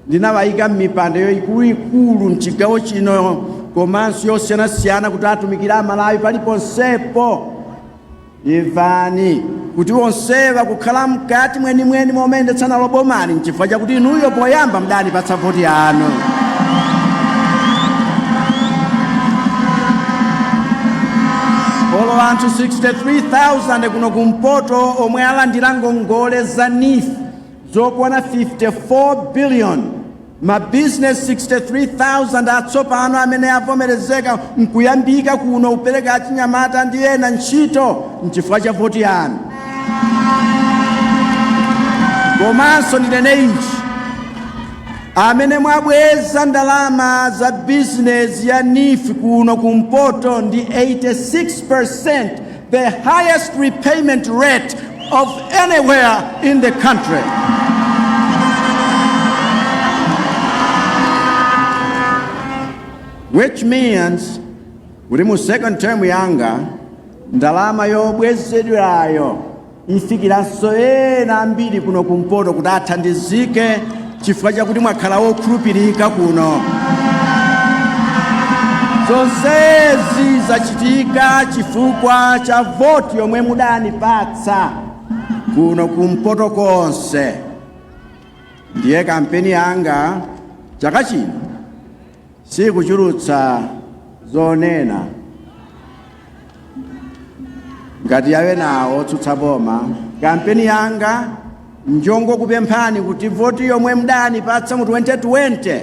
Speaker 6: ndinawayika m'mipando ikuluikulu mchigawo chino komanso yosiyanasiyana kuti atumikire Amalawi paliponsepo, imvani kuti onsewa kukhala mkati mwenimweni momayendetsa nalo bomali nchifukwa chakuti inuyo poyamba mdanipatsa voti yanu. Olo anthu 63,000 kuno kumpoto omwe alandira ngongole za NEEF zokwana 54 billion, mabizinesi 63,000 atsopano amene avomerezeka nkuyambika kuno kupereka achinyamata ndi ena ntchito nchifukwa cha voti yanu. Komanso ndinene ichi, amene mwabweza ndalama za bizinesi ya NEEF kuno kumpoto ndi 86%, the highest repayment rate of anywhere in the country. Which means kuti mu second term yanga ndalama yobwezedwayo ifikiranso ena ambiri kuno kumpoto kuti athandizike chifukwa chakuti mwakhala wokhulupirika kuno. Zonsezi zachitika chifukwa cha voti yomwe mudanipatsa kuno kumpoto konse. Ndiye kampeni yanga chaka chino sikuchulutsa zonena ngati ya enawo otsutsa boma. Kampeni yanga njongokupemphani kuti voti yomwe mdanipatsa mu 2020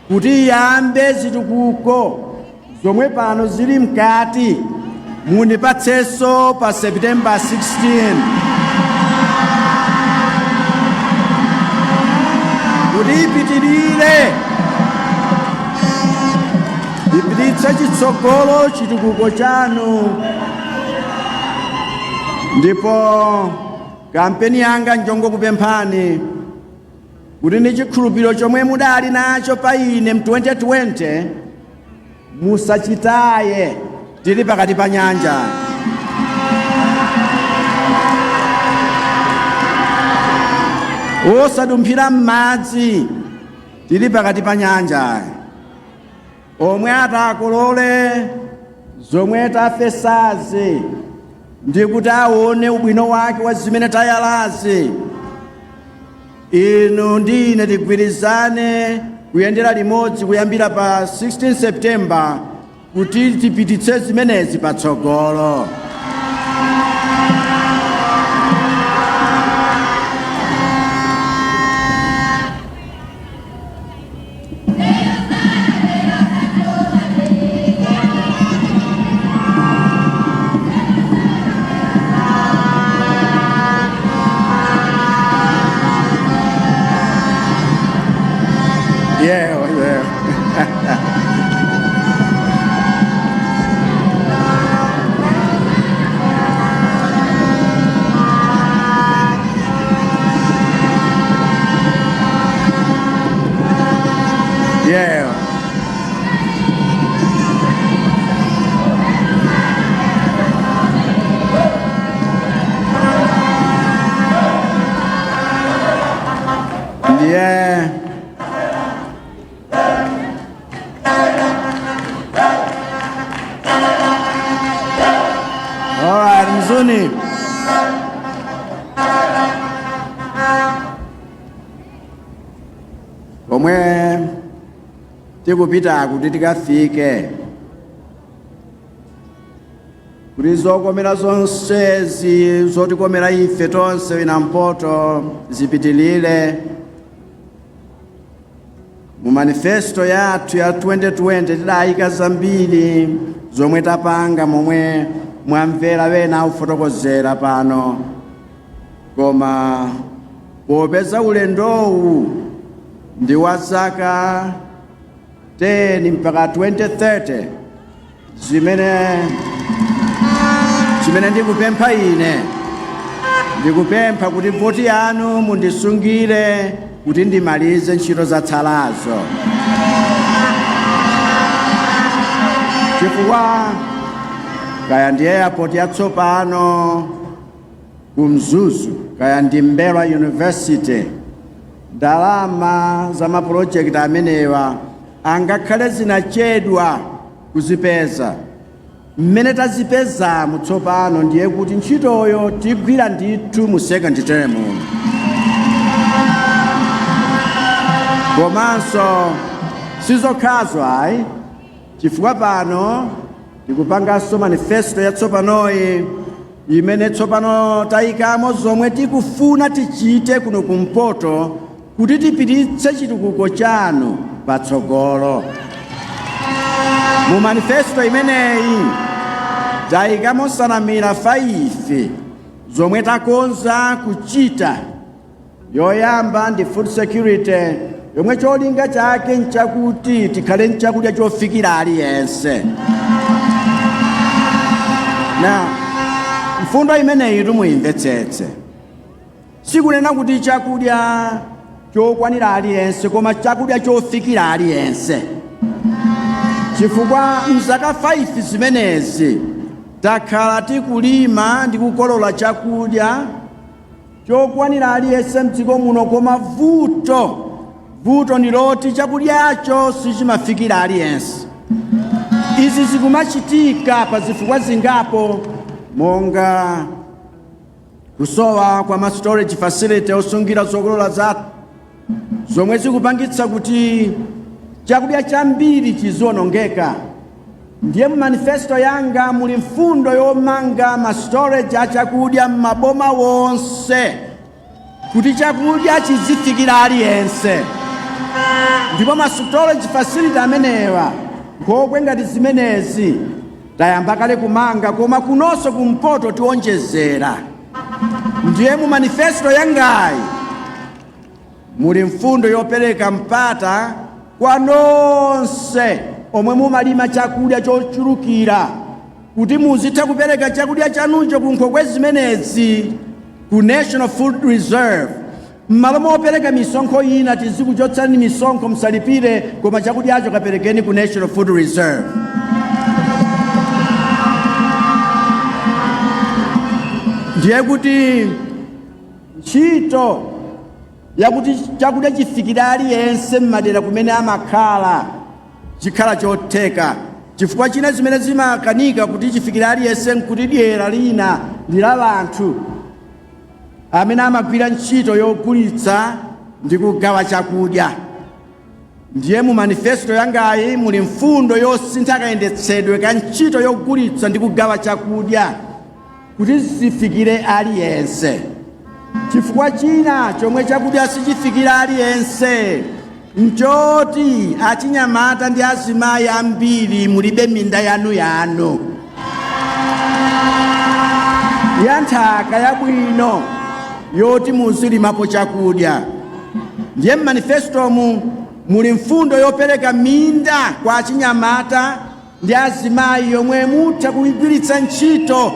Speaker 6: kuti iyambe zitukuko zomwe pano zili mkati, mundipatsenso pa September 16 kuti ipitirire, ipititse chitsogolo chitukuko chanu. Ndipo kampeni yanga njongokupemphani kuti ndi chikhulupiriro chomwe mudali nacho pa ine mu 2020 musachitaye tili pakati pa nyanja. Osadumphira m'madzi tili pakati pa nyanja. Omwe atakolole Zomwe tafesazi ndi kuti aone ubwino wake wa zimene tayalazi. Inu ndi ine tigwirizane kuyendera limodzi kuyambira pa 16 September kuti tipititse zimenezi patsogolo. Yeah. Yeah. Yeah. All right, Mzuni. Komwe tikupita kuti tikafike kuti zokomera zonsezi zotikomera ife tonse ina mpoto zipitilire. Mu manifesto yathu ya 2020 tidayika zambiri zomwe tapanga, momwe mwamvera wena akufotokozera pano, koma popeza ulendowu ndi wa zaka 10 mpaka 2030, chimene ndikupempha ine, ndikupempha kuti voti yanu mundisungire kuti ndimalize ntchito zatsalazo, chifukwa kaya ndi airport yatsopano ku Mzuzu, kaya ndi M'mbelwa University, ndalama za mapulojekiti amenewa angakhale zinachedwa kuzipeza, mmene tazipezamu tsopano ndiye kuti ntchitoyo tigwira ndithu mu second term. Komanso sizokhazo ayi, chifukwa pano tikupanganso manifesto yatsopanoyi imene tsopano tayikamo zomwe tikufuna tichite kuno kumpoto kuti tipititse chitukuko chanu patsogolo. Mu manifesto imeneyi tayikamo nsanamira 5 zomwe takonza kuchita. Yoyamba ndi food security, yomwe cholinga chake nchakuti tikhale nchakudya chofikira aliyense. Na mfundo imeneyi tumuyimvetsetse, sikunena kuti chakudya chokwanira aliyense, koma chakudya chofikira aliyense, chifukwa mzaka 5 zimenezi takhala tikulima ndi kukolola chakudya chokwanira aliyense mdziko muno, koma vuto ndi loti chakudyacho sichimafikira aliyense. Izi zikumachitika pa zifukwa zingapo, monga kusowa kwa ma storage facility osungira zokolola zathu, zomwe zikupangitsa kuti chakudya chambiri chizionongeka. Ndiye mu manifesto yanga muli mfundo yomanga ma storage a chakudya m'maboma wonse kuti chakudya chizifikira aliyense. Ndipo ma storage facility amenewa, nkhokwe ngati zimenezi, tayamba kale kumanga, koma kunonso kumpoto tionjezera. Ndiye mu manifesto yangayi muli mfundo yopereka mpata kwa nonse omwe mumalima chakudya chochulukira kuti muzitha kupereka chakudya chanucho ku nkhokwe zimenezi, ku National Food Reserve. M'malo mopereka misonkho ina, tizikuchotsani misonkho, musalipire, koma chakudyacho kaperekeni ku National Food Reserve. Ndiye kuti ntchito yakuti chakudya chifikire aliyense m'madera kumene amakhala chikhala chotheka. Chifukwa china zimene zimakanika kuti chifikire aliyense nkuti dyera lina ndi la anthu amene amagwira ntchito yogulitsa ndi kugawa chakudya. Ndiye mu manifesto yangayi muli mfundo yosintha kayendetsedwe ka ntchito yogulitsa ndi kugawa chakudya kuti zifikire aliyense. Chifukwa china chomwe chakudya sichifikira aliyense nchoti achinyamata ndi azimayi ambiri mulibe minda yanuyanu ya nthaka yabwino yoti muzilimapo chakudya. Ndiye mmanifestomu muli mfundo yopereka minda kwa achinyamata ndi azimayi yomwe mutha kuigwiritsa ntchito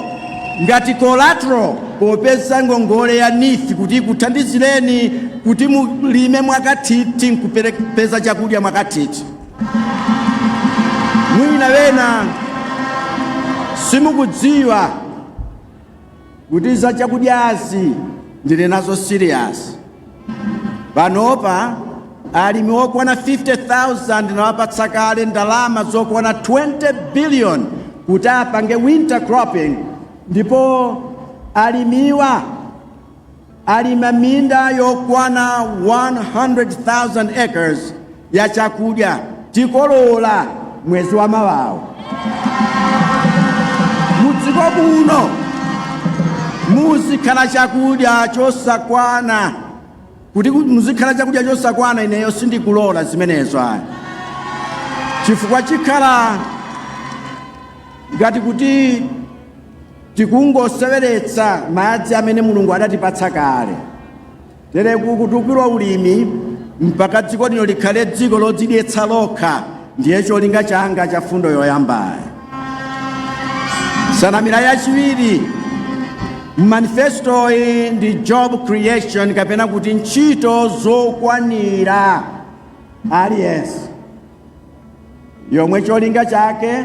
Speaker 6: ngati collateral popeza ngongole ya NEEF kuti ikuthandizireni kuti mulime mwakathithi nkupeza chakudya mwakathithi. Mwina wena simukudziwa kuti za chakudyazi ndili nazo serious. Panopa alimi okwana 50,000 nawapatsa kale ndalama zokwana 20 billion kuti apange winter cropping, ndipo alimiwa alima minda yokwana 100,000 acres ya chakudya. Tikolola mwezi wa mawawo. Mudziko muno muzikhala chakudya chosakwana. Kuti muzikhala chakudya chosakwana, ineyo sindikulola zimenezo ayi, chifukwa chikhala ngati kuti tikungoseweretsa madzi amene Mulungu adatipatsa kale. Tere kutukula ulimi mpaka dziko lino likhale dziko lodzidyetsa lokha ndiye cholinga changa cha fundo yoyambayi. Nsanamira yachiwiri mmanifestoyi ndi job creation, kapena kuti ntchito zokwanira aliyense, yomwe cholinga chake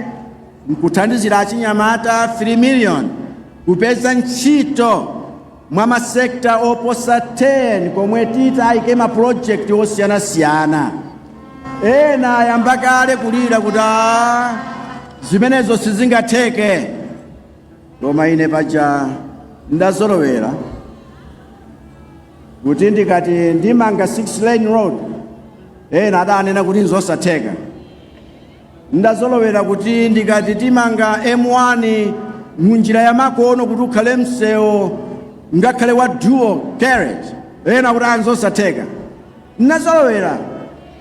Speaker 6: nkuthandizira achinyamata 3 million kupeza ntchito mwa masekta oposa 10 komwe titayike mapulojekiti osiyanasiyana. Ena ayamba kale kulira kuti "Ah, zimenezo sizingatheke," koma ine paja ndazolowera kuti ndikati ndimanga 6 lane road, ena adanena kuti nzosatheka. Ndazolowera kuti ndikati timanga M1 munjira ya makono kuti ukhale msewu ngakhale wa dual carriage, ena kuti anzosatheka. Ndazolowera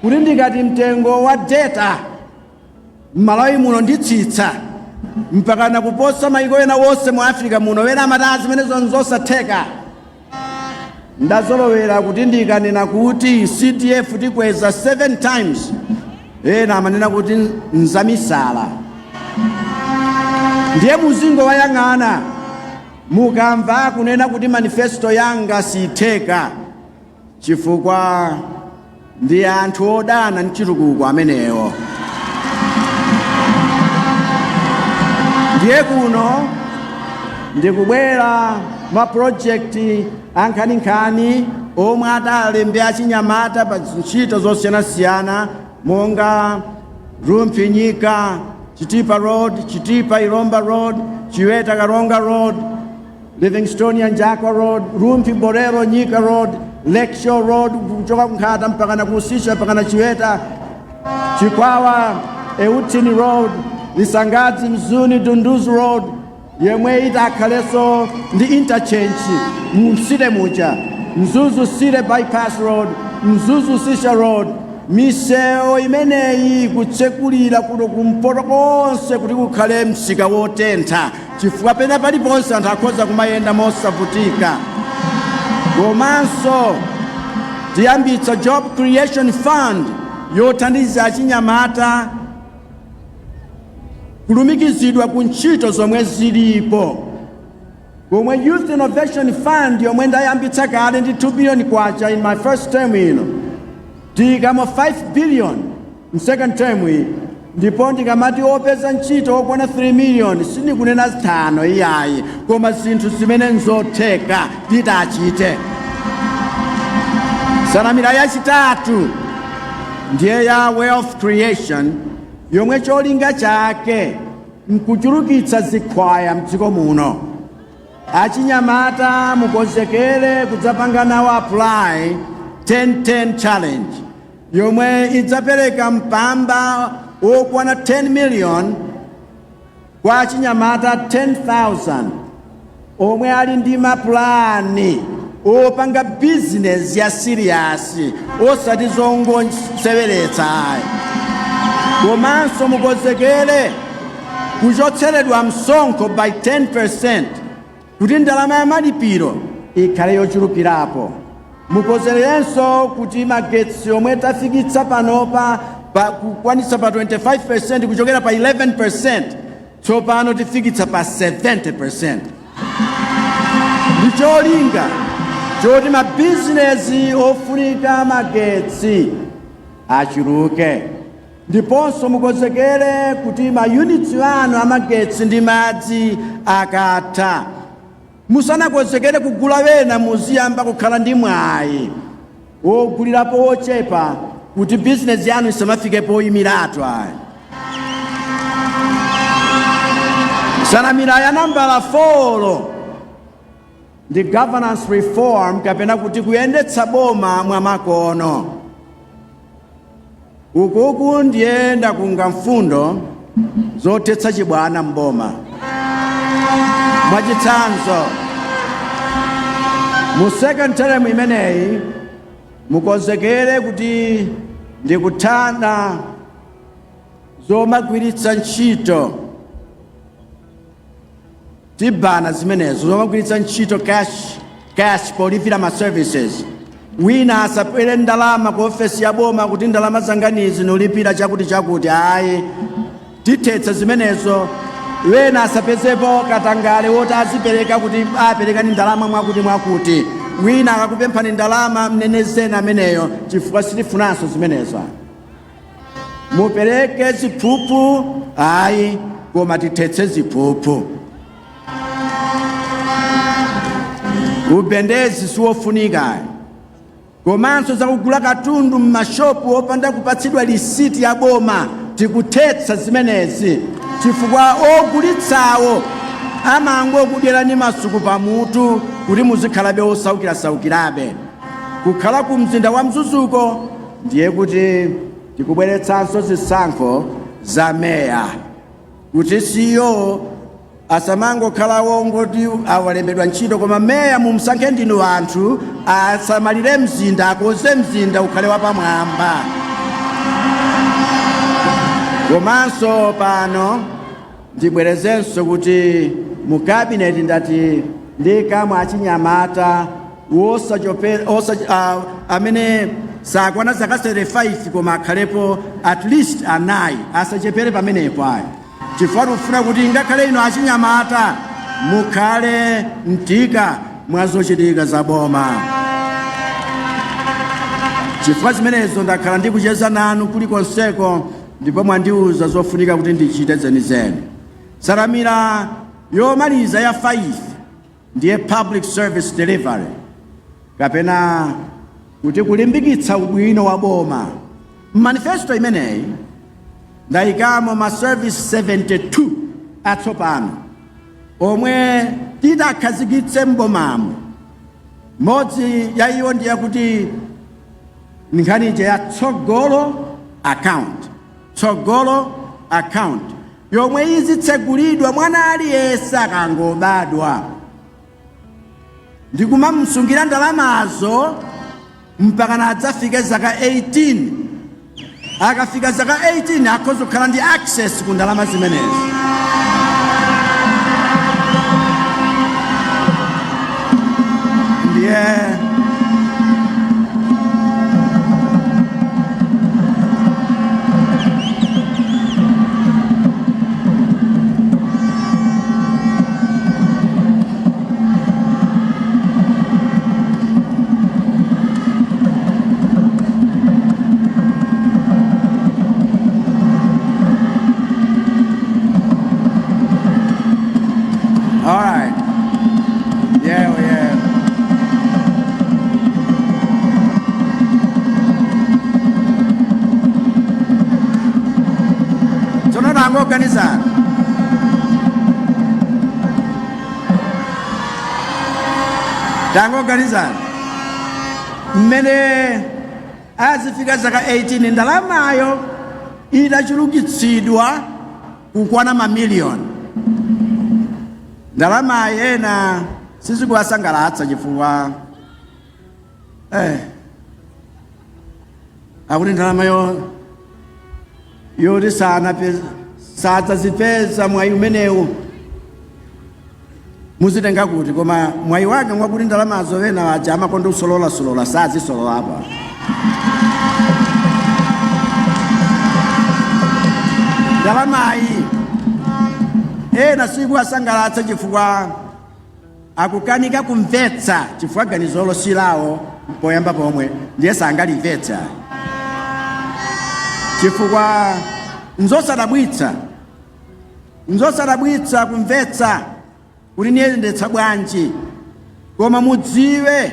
Speaker 6: kuti ndikati mtengo wa data m'Malawi muno nditsitsa mpakana kuposa maiko ena wonse mu Africa muno, wena amati "Ah, zimenezo nzosatheka." Ndazolowera kuti ndikanena kuti CDF tikweza 7 times, ena amanena kuti nzamisala. Ndiye muzingo wayang'ana mukamva kunena kuti manifesto yanga sitheka, chifukwa ndi anthu odana ndi chitukuko amenewo. Ndiye kuno ndikubwera mapulojekiti ankhaninkhani omwe atalembe achinyamata pa ntchito zosiyanasiyana monga Rumphi Nyika Chitipa Road, Chitipa Ilomba Road, Chiweta Karonga Road, Livingstonia Njakwa Road, Rumphi Bolero Nyika Road, Lakeshore Road kuchoka Nkhata mpaka na Kusisha mpaka na Chiweta, Chikwawa Euthini Road, Lisangadzi Mzuni Dunduzu Road yemwe itakhalenso ndi interchange mu msite muja, Mzuzu City Bypass Road, Mzuzu Sisha Road. Misewu imeneyi kutsekulira kuno kumpoto konse kuti kukhale msika wotentha, chifukwa pena paliponse anthu akhoza kumayenda mosavutika. Komanso tiyambitsa Job Creation Fund yothandiza achinyamata kulumikizidwa ku ntchito zomwe zilipo, komwe Youth Innovation Fund yomwe ndayambitsa kale ndi 2 billion kwacha in my first term ino, tiyikamo 5 billion mu second term iyi. Ndipo ndikamati opeza ntchito okwana 3 million, sindikunena zithano iyayi, koma zinthu zimene nzotheka titachite. Nsanamira yachitatu ndiye ya wealth creation. yomwe cholinga chake nkuchulukitsa zikhwaya mdziko muno. Achinyamata, mukonzekere kudzapanga nawo apply 10-10 Challenge yomwe idzapereka mpamba wokwana 10 million kwa achinyamata 10,000 omwe ali ndi mapulani opanga bizinesi ya serious, osati zongoseweretsa ayi. Komanso mukonzekere kuchotseredwa msonkho by 10% kuti ndalama ya malipiro ikhale yochulukirapo. Mukonzekerenso kuti magetsi omwe tafikitsa panopa pa kukwanitsa pa 25% kuchokera pa 11%, tsopano tifikitsa pa 70%, ndi cholinga choti mabizinesi ofunika magetsi achuluke. Ndiponso mukonzekere kuti mayunitsi anu amagetsi ndi madzi akatha, musanakonzekere kugula wena, muziyamba kukhala ndi mwayi wogulirapo wochepa kuti bizinesi yanu isamafike poyimiratu ayi. Nsanamira ya nambala 4 ndi governance reform, kapena kuti kuyendetsa boma mwamakono. Ukuku ndiye ndakunga mfundo zothetsa chibwana mboma. Mwachitsanzo, mu second term imeneyi mukonzekere kuti ndikuthana zomagwiritsa ntchito, tibana zimenezo zomagwiritsa ntchito cash polipira ma services. Wina asapere ndalama ku ofesi ya boma kuti ndalama zanganizi nulipira chakuti chakuti, ayi, tithetsa zimenezo. Wena asapezepo katangale woti azipereka kuti aperekani ndalama mwakuti mwakuti. Wina akakupemphani ndalama, mnenezeni ameneyo, chifukwa sitifunanso zimenezo. Mupereke ziphuphu ayi, koma tithetse ziphuphu. Ubendezi siwofunika. Komanso zakugula katundu m'mashopu opanda kupatsidwa lisiti ya boma, tikuthetsa zimenezi, chifukwa ogulitsawo amangokudyerani masuku pamutu kuti muzikhalabe osaukirasaukirabe. Kukhala ku mzinda wa Mzuzuko ndiye kuti tikubweretsanso zisankho za meya, kuti CEO asamangokhala wongoti awalembedwa ntchito, koma meya mumsankhe ndinu anthu, asamalire mzinda, akonze mzinda ukhale wapamwamba. Komanso pano ndibwerezenso kuti mu kabineti ndati ndikamwe achinyamata amene sakwana zaka 35, koma akhalepo at least anayi, asachepere pamenepo ayi, chifukwa tikufuna kuti ngakhale ino achinyamata mukhale mtika mwa zochitika za boma. Chifukwa zimenezo ndakhala ndikucheza nanu kulikonseko, ndipo mwandiuza zofunika kuti ndichite zenizeni. Nsanamira yomaliza ya 5 ndiye public service delivery, kapena kuti kulimbikitsa ubwino wa boma. Manifesto imeneyi ndayikamo ma service 72 atsopano omwe titakhazikitse mbomamo. Mmodzi ya iwo ndiye kuti nkhani ija ya Tsogolo Account, Tsogolo Account yomwe izitsegulidwa mwana aliyense akangobadwa, ndikumamsungira ndalamazo mpaka adzafike zaka 18. Akafika zaka 18 akhoza kukhala ndi access ku ndalama zimenezi. Ndiye Tangoganizani, tangoganizani mmene azifika zaka 18, ndalamayo itachulukitsidwa kukwana mamiliyoni. Ndalamayi ena sizikuwasangalatsa chifukwa akuti ndalama yoti sadzazipeza mwayi umenewu muzitenga kuti? Koma mwayi wake mwakuti ndalamazo wena aja amakonda usololasolola sazisolola apa. Ndalamayi ena sikuwasangalatsa chifukwa akukanika kumvetsa, chifukwa ganizolo silawo poyamba pomwe, ndiye sangalimvetsa. Chifukwa nzosadabwitsa, nzosadabwitsa kumvetsa kuti niyendetsa bwanji. Koma mudziwe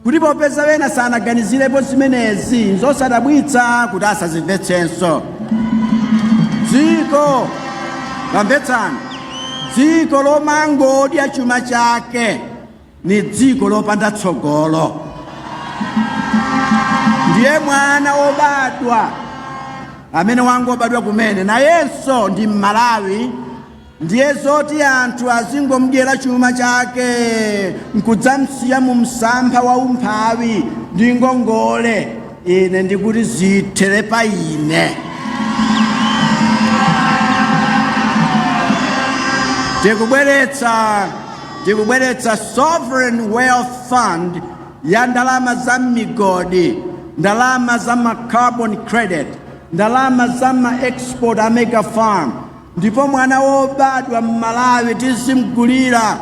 Speaker 6: kuti popeza wena sanaganizirepo zimenezi, nzosadabwitsa kuti asazimvetsenso. Dziko, tamvetsani, dziko lomangodya chuma chake ni dziko lopanda tsogolo. Ndiye mwana wobadwa amene wangobadwa kumene nayenso ndi Mmalawi. Ndiye zoti anthu azingomudyera chuma chake nkudzamsiya mu msampha wa umphawi ndi ngongole, ine ndikuti zithere pa ine. Tikubweretsa sovereign wealth fund ya ndalama za migodi, ndalama za ma carbon credit, ndalama za ma export a mega farm. Ndipo mwana wobadwa m'Malawi tizimgulira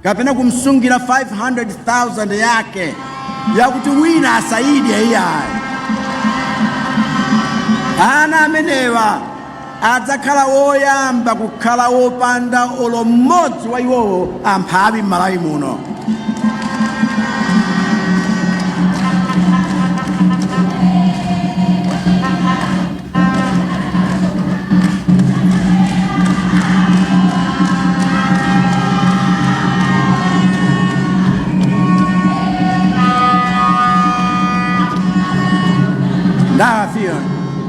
Speaker 6: kapena kumsungira 500,000 yake yakuti wina asayidye iyayi. Ana amenewa adzakhala woyamba kukhala wopanda olo mmodzi wa iwowo amphawi m'Malawi muno.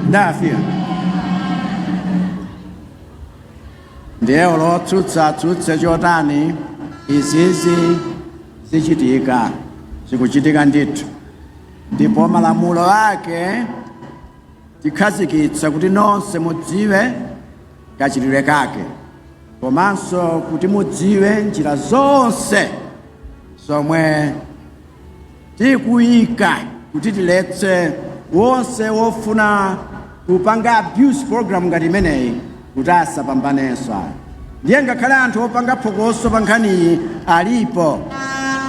Speaker 6: Ndafiyo ndiye olotsutsa tsutse chotani, izizi zichitika, zikuchitika ndithu. Ndipo malamulo ake tikhazikitsa kuti nonse mudziwe kachitidwe kake, komanso kuti mudziwe njira zonse zomwe tikuyika kuti tiletse wonse wofuna kupanga abuse program ngati imeneyi kuti asapambanenso. Ndiye ngakhale anthu opanga phokoso pa nkhaniyi alipo,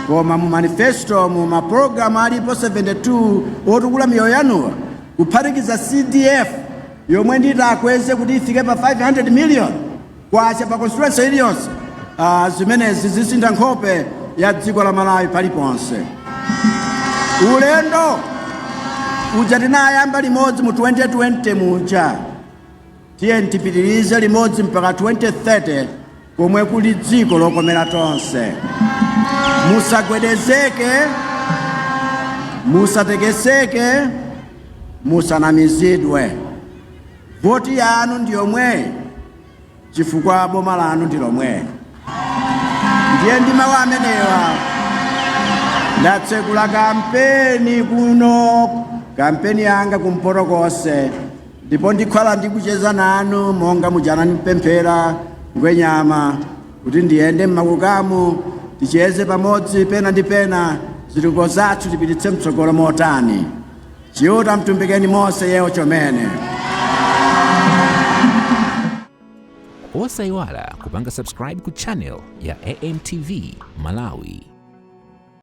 Speaker 6: koma mu manifesto, mu mapulogalamu alipo 72 otukula miyoyo yanuwa, kuphatikiza CDF yomwe nditakweze kuti ifike pa 500 million kwacha pa constituency iliyonse, zimenezi zisintha nkhope ya dziko la Malawi paliponse. Ulendo uja tinayamba limodzi mu 2020 muja, tiye tipitirize limodzi mpaka 2030 komwe kuli dziko lokomera tonse. Musagwedezeke, musatekeseke, musanamizidwe. Voti yanu ndi yomwe, chifukwa boma lanu ndi lomwe. Ndiye ndi mawu amenewa ndatsekula kampeni kuno, kampeni yanga kumpoto konse, ndipo ndikhala ndikucheza nanu monga mujana ndipemphera Ngwenyama kuti ndiyende mmakukamu, ticheze pamodzi pena ndi pena, zitukuko zathu tipititse mtsogolo motani. Chiuta mtumbikeni monse yewo chomene.
Speaker 1: Osayiwala kupanga subscribe ku channel ya AMTV Malawi.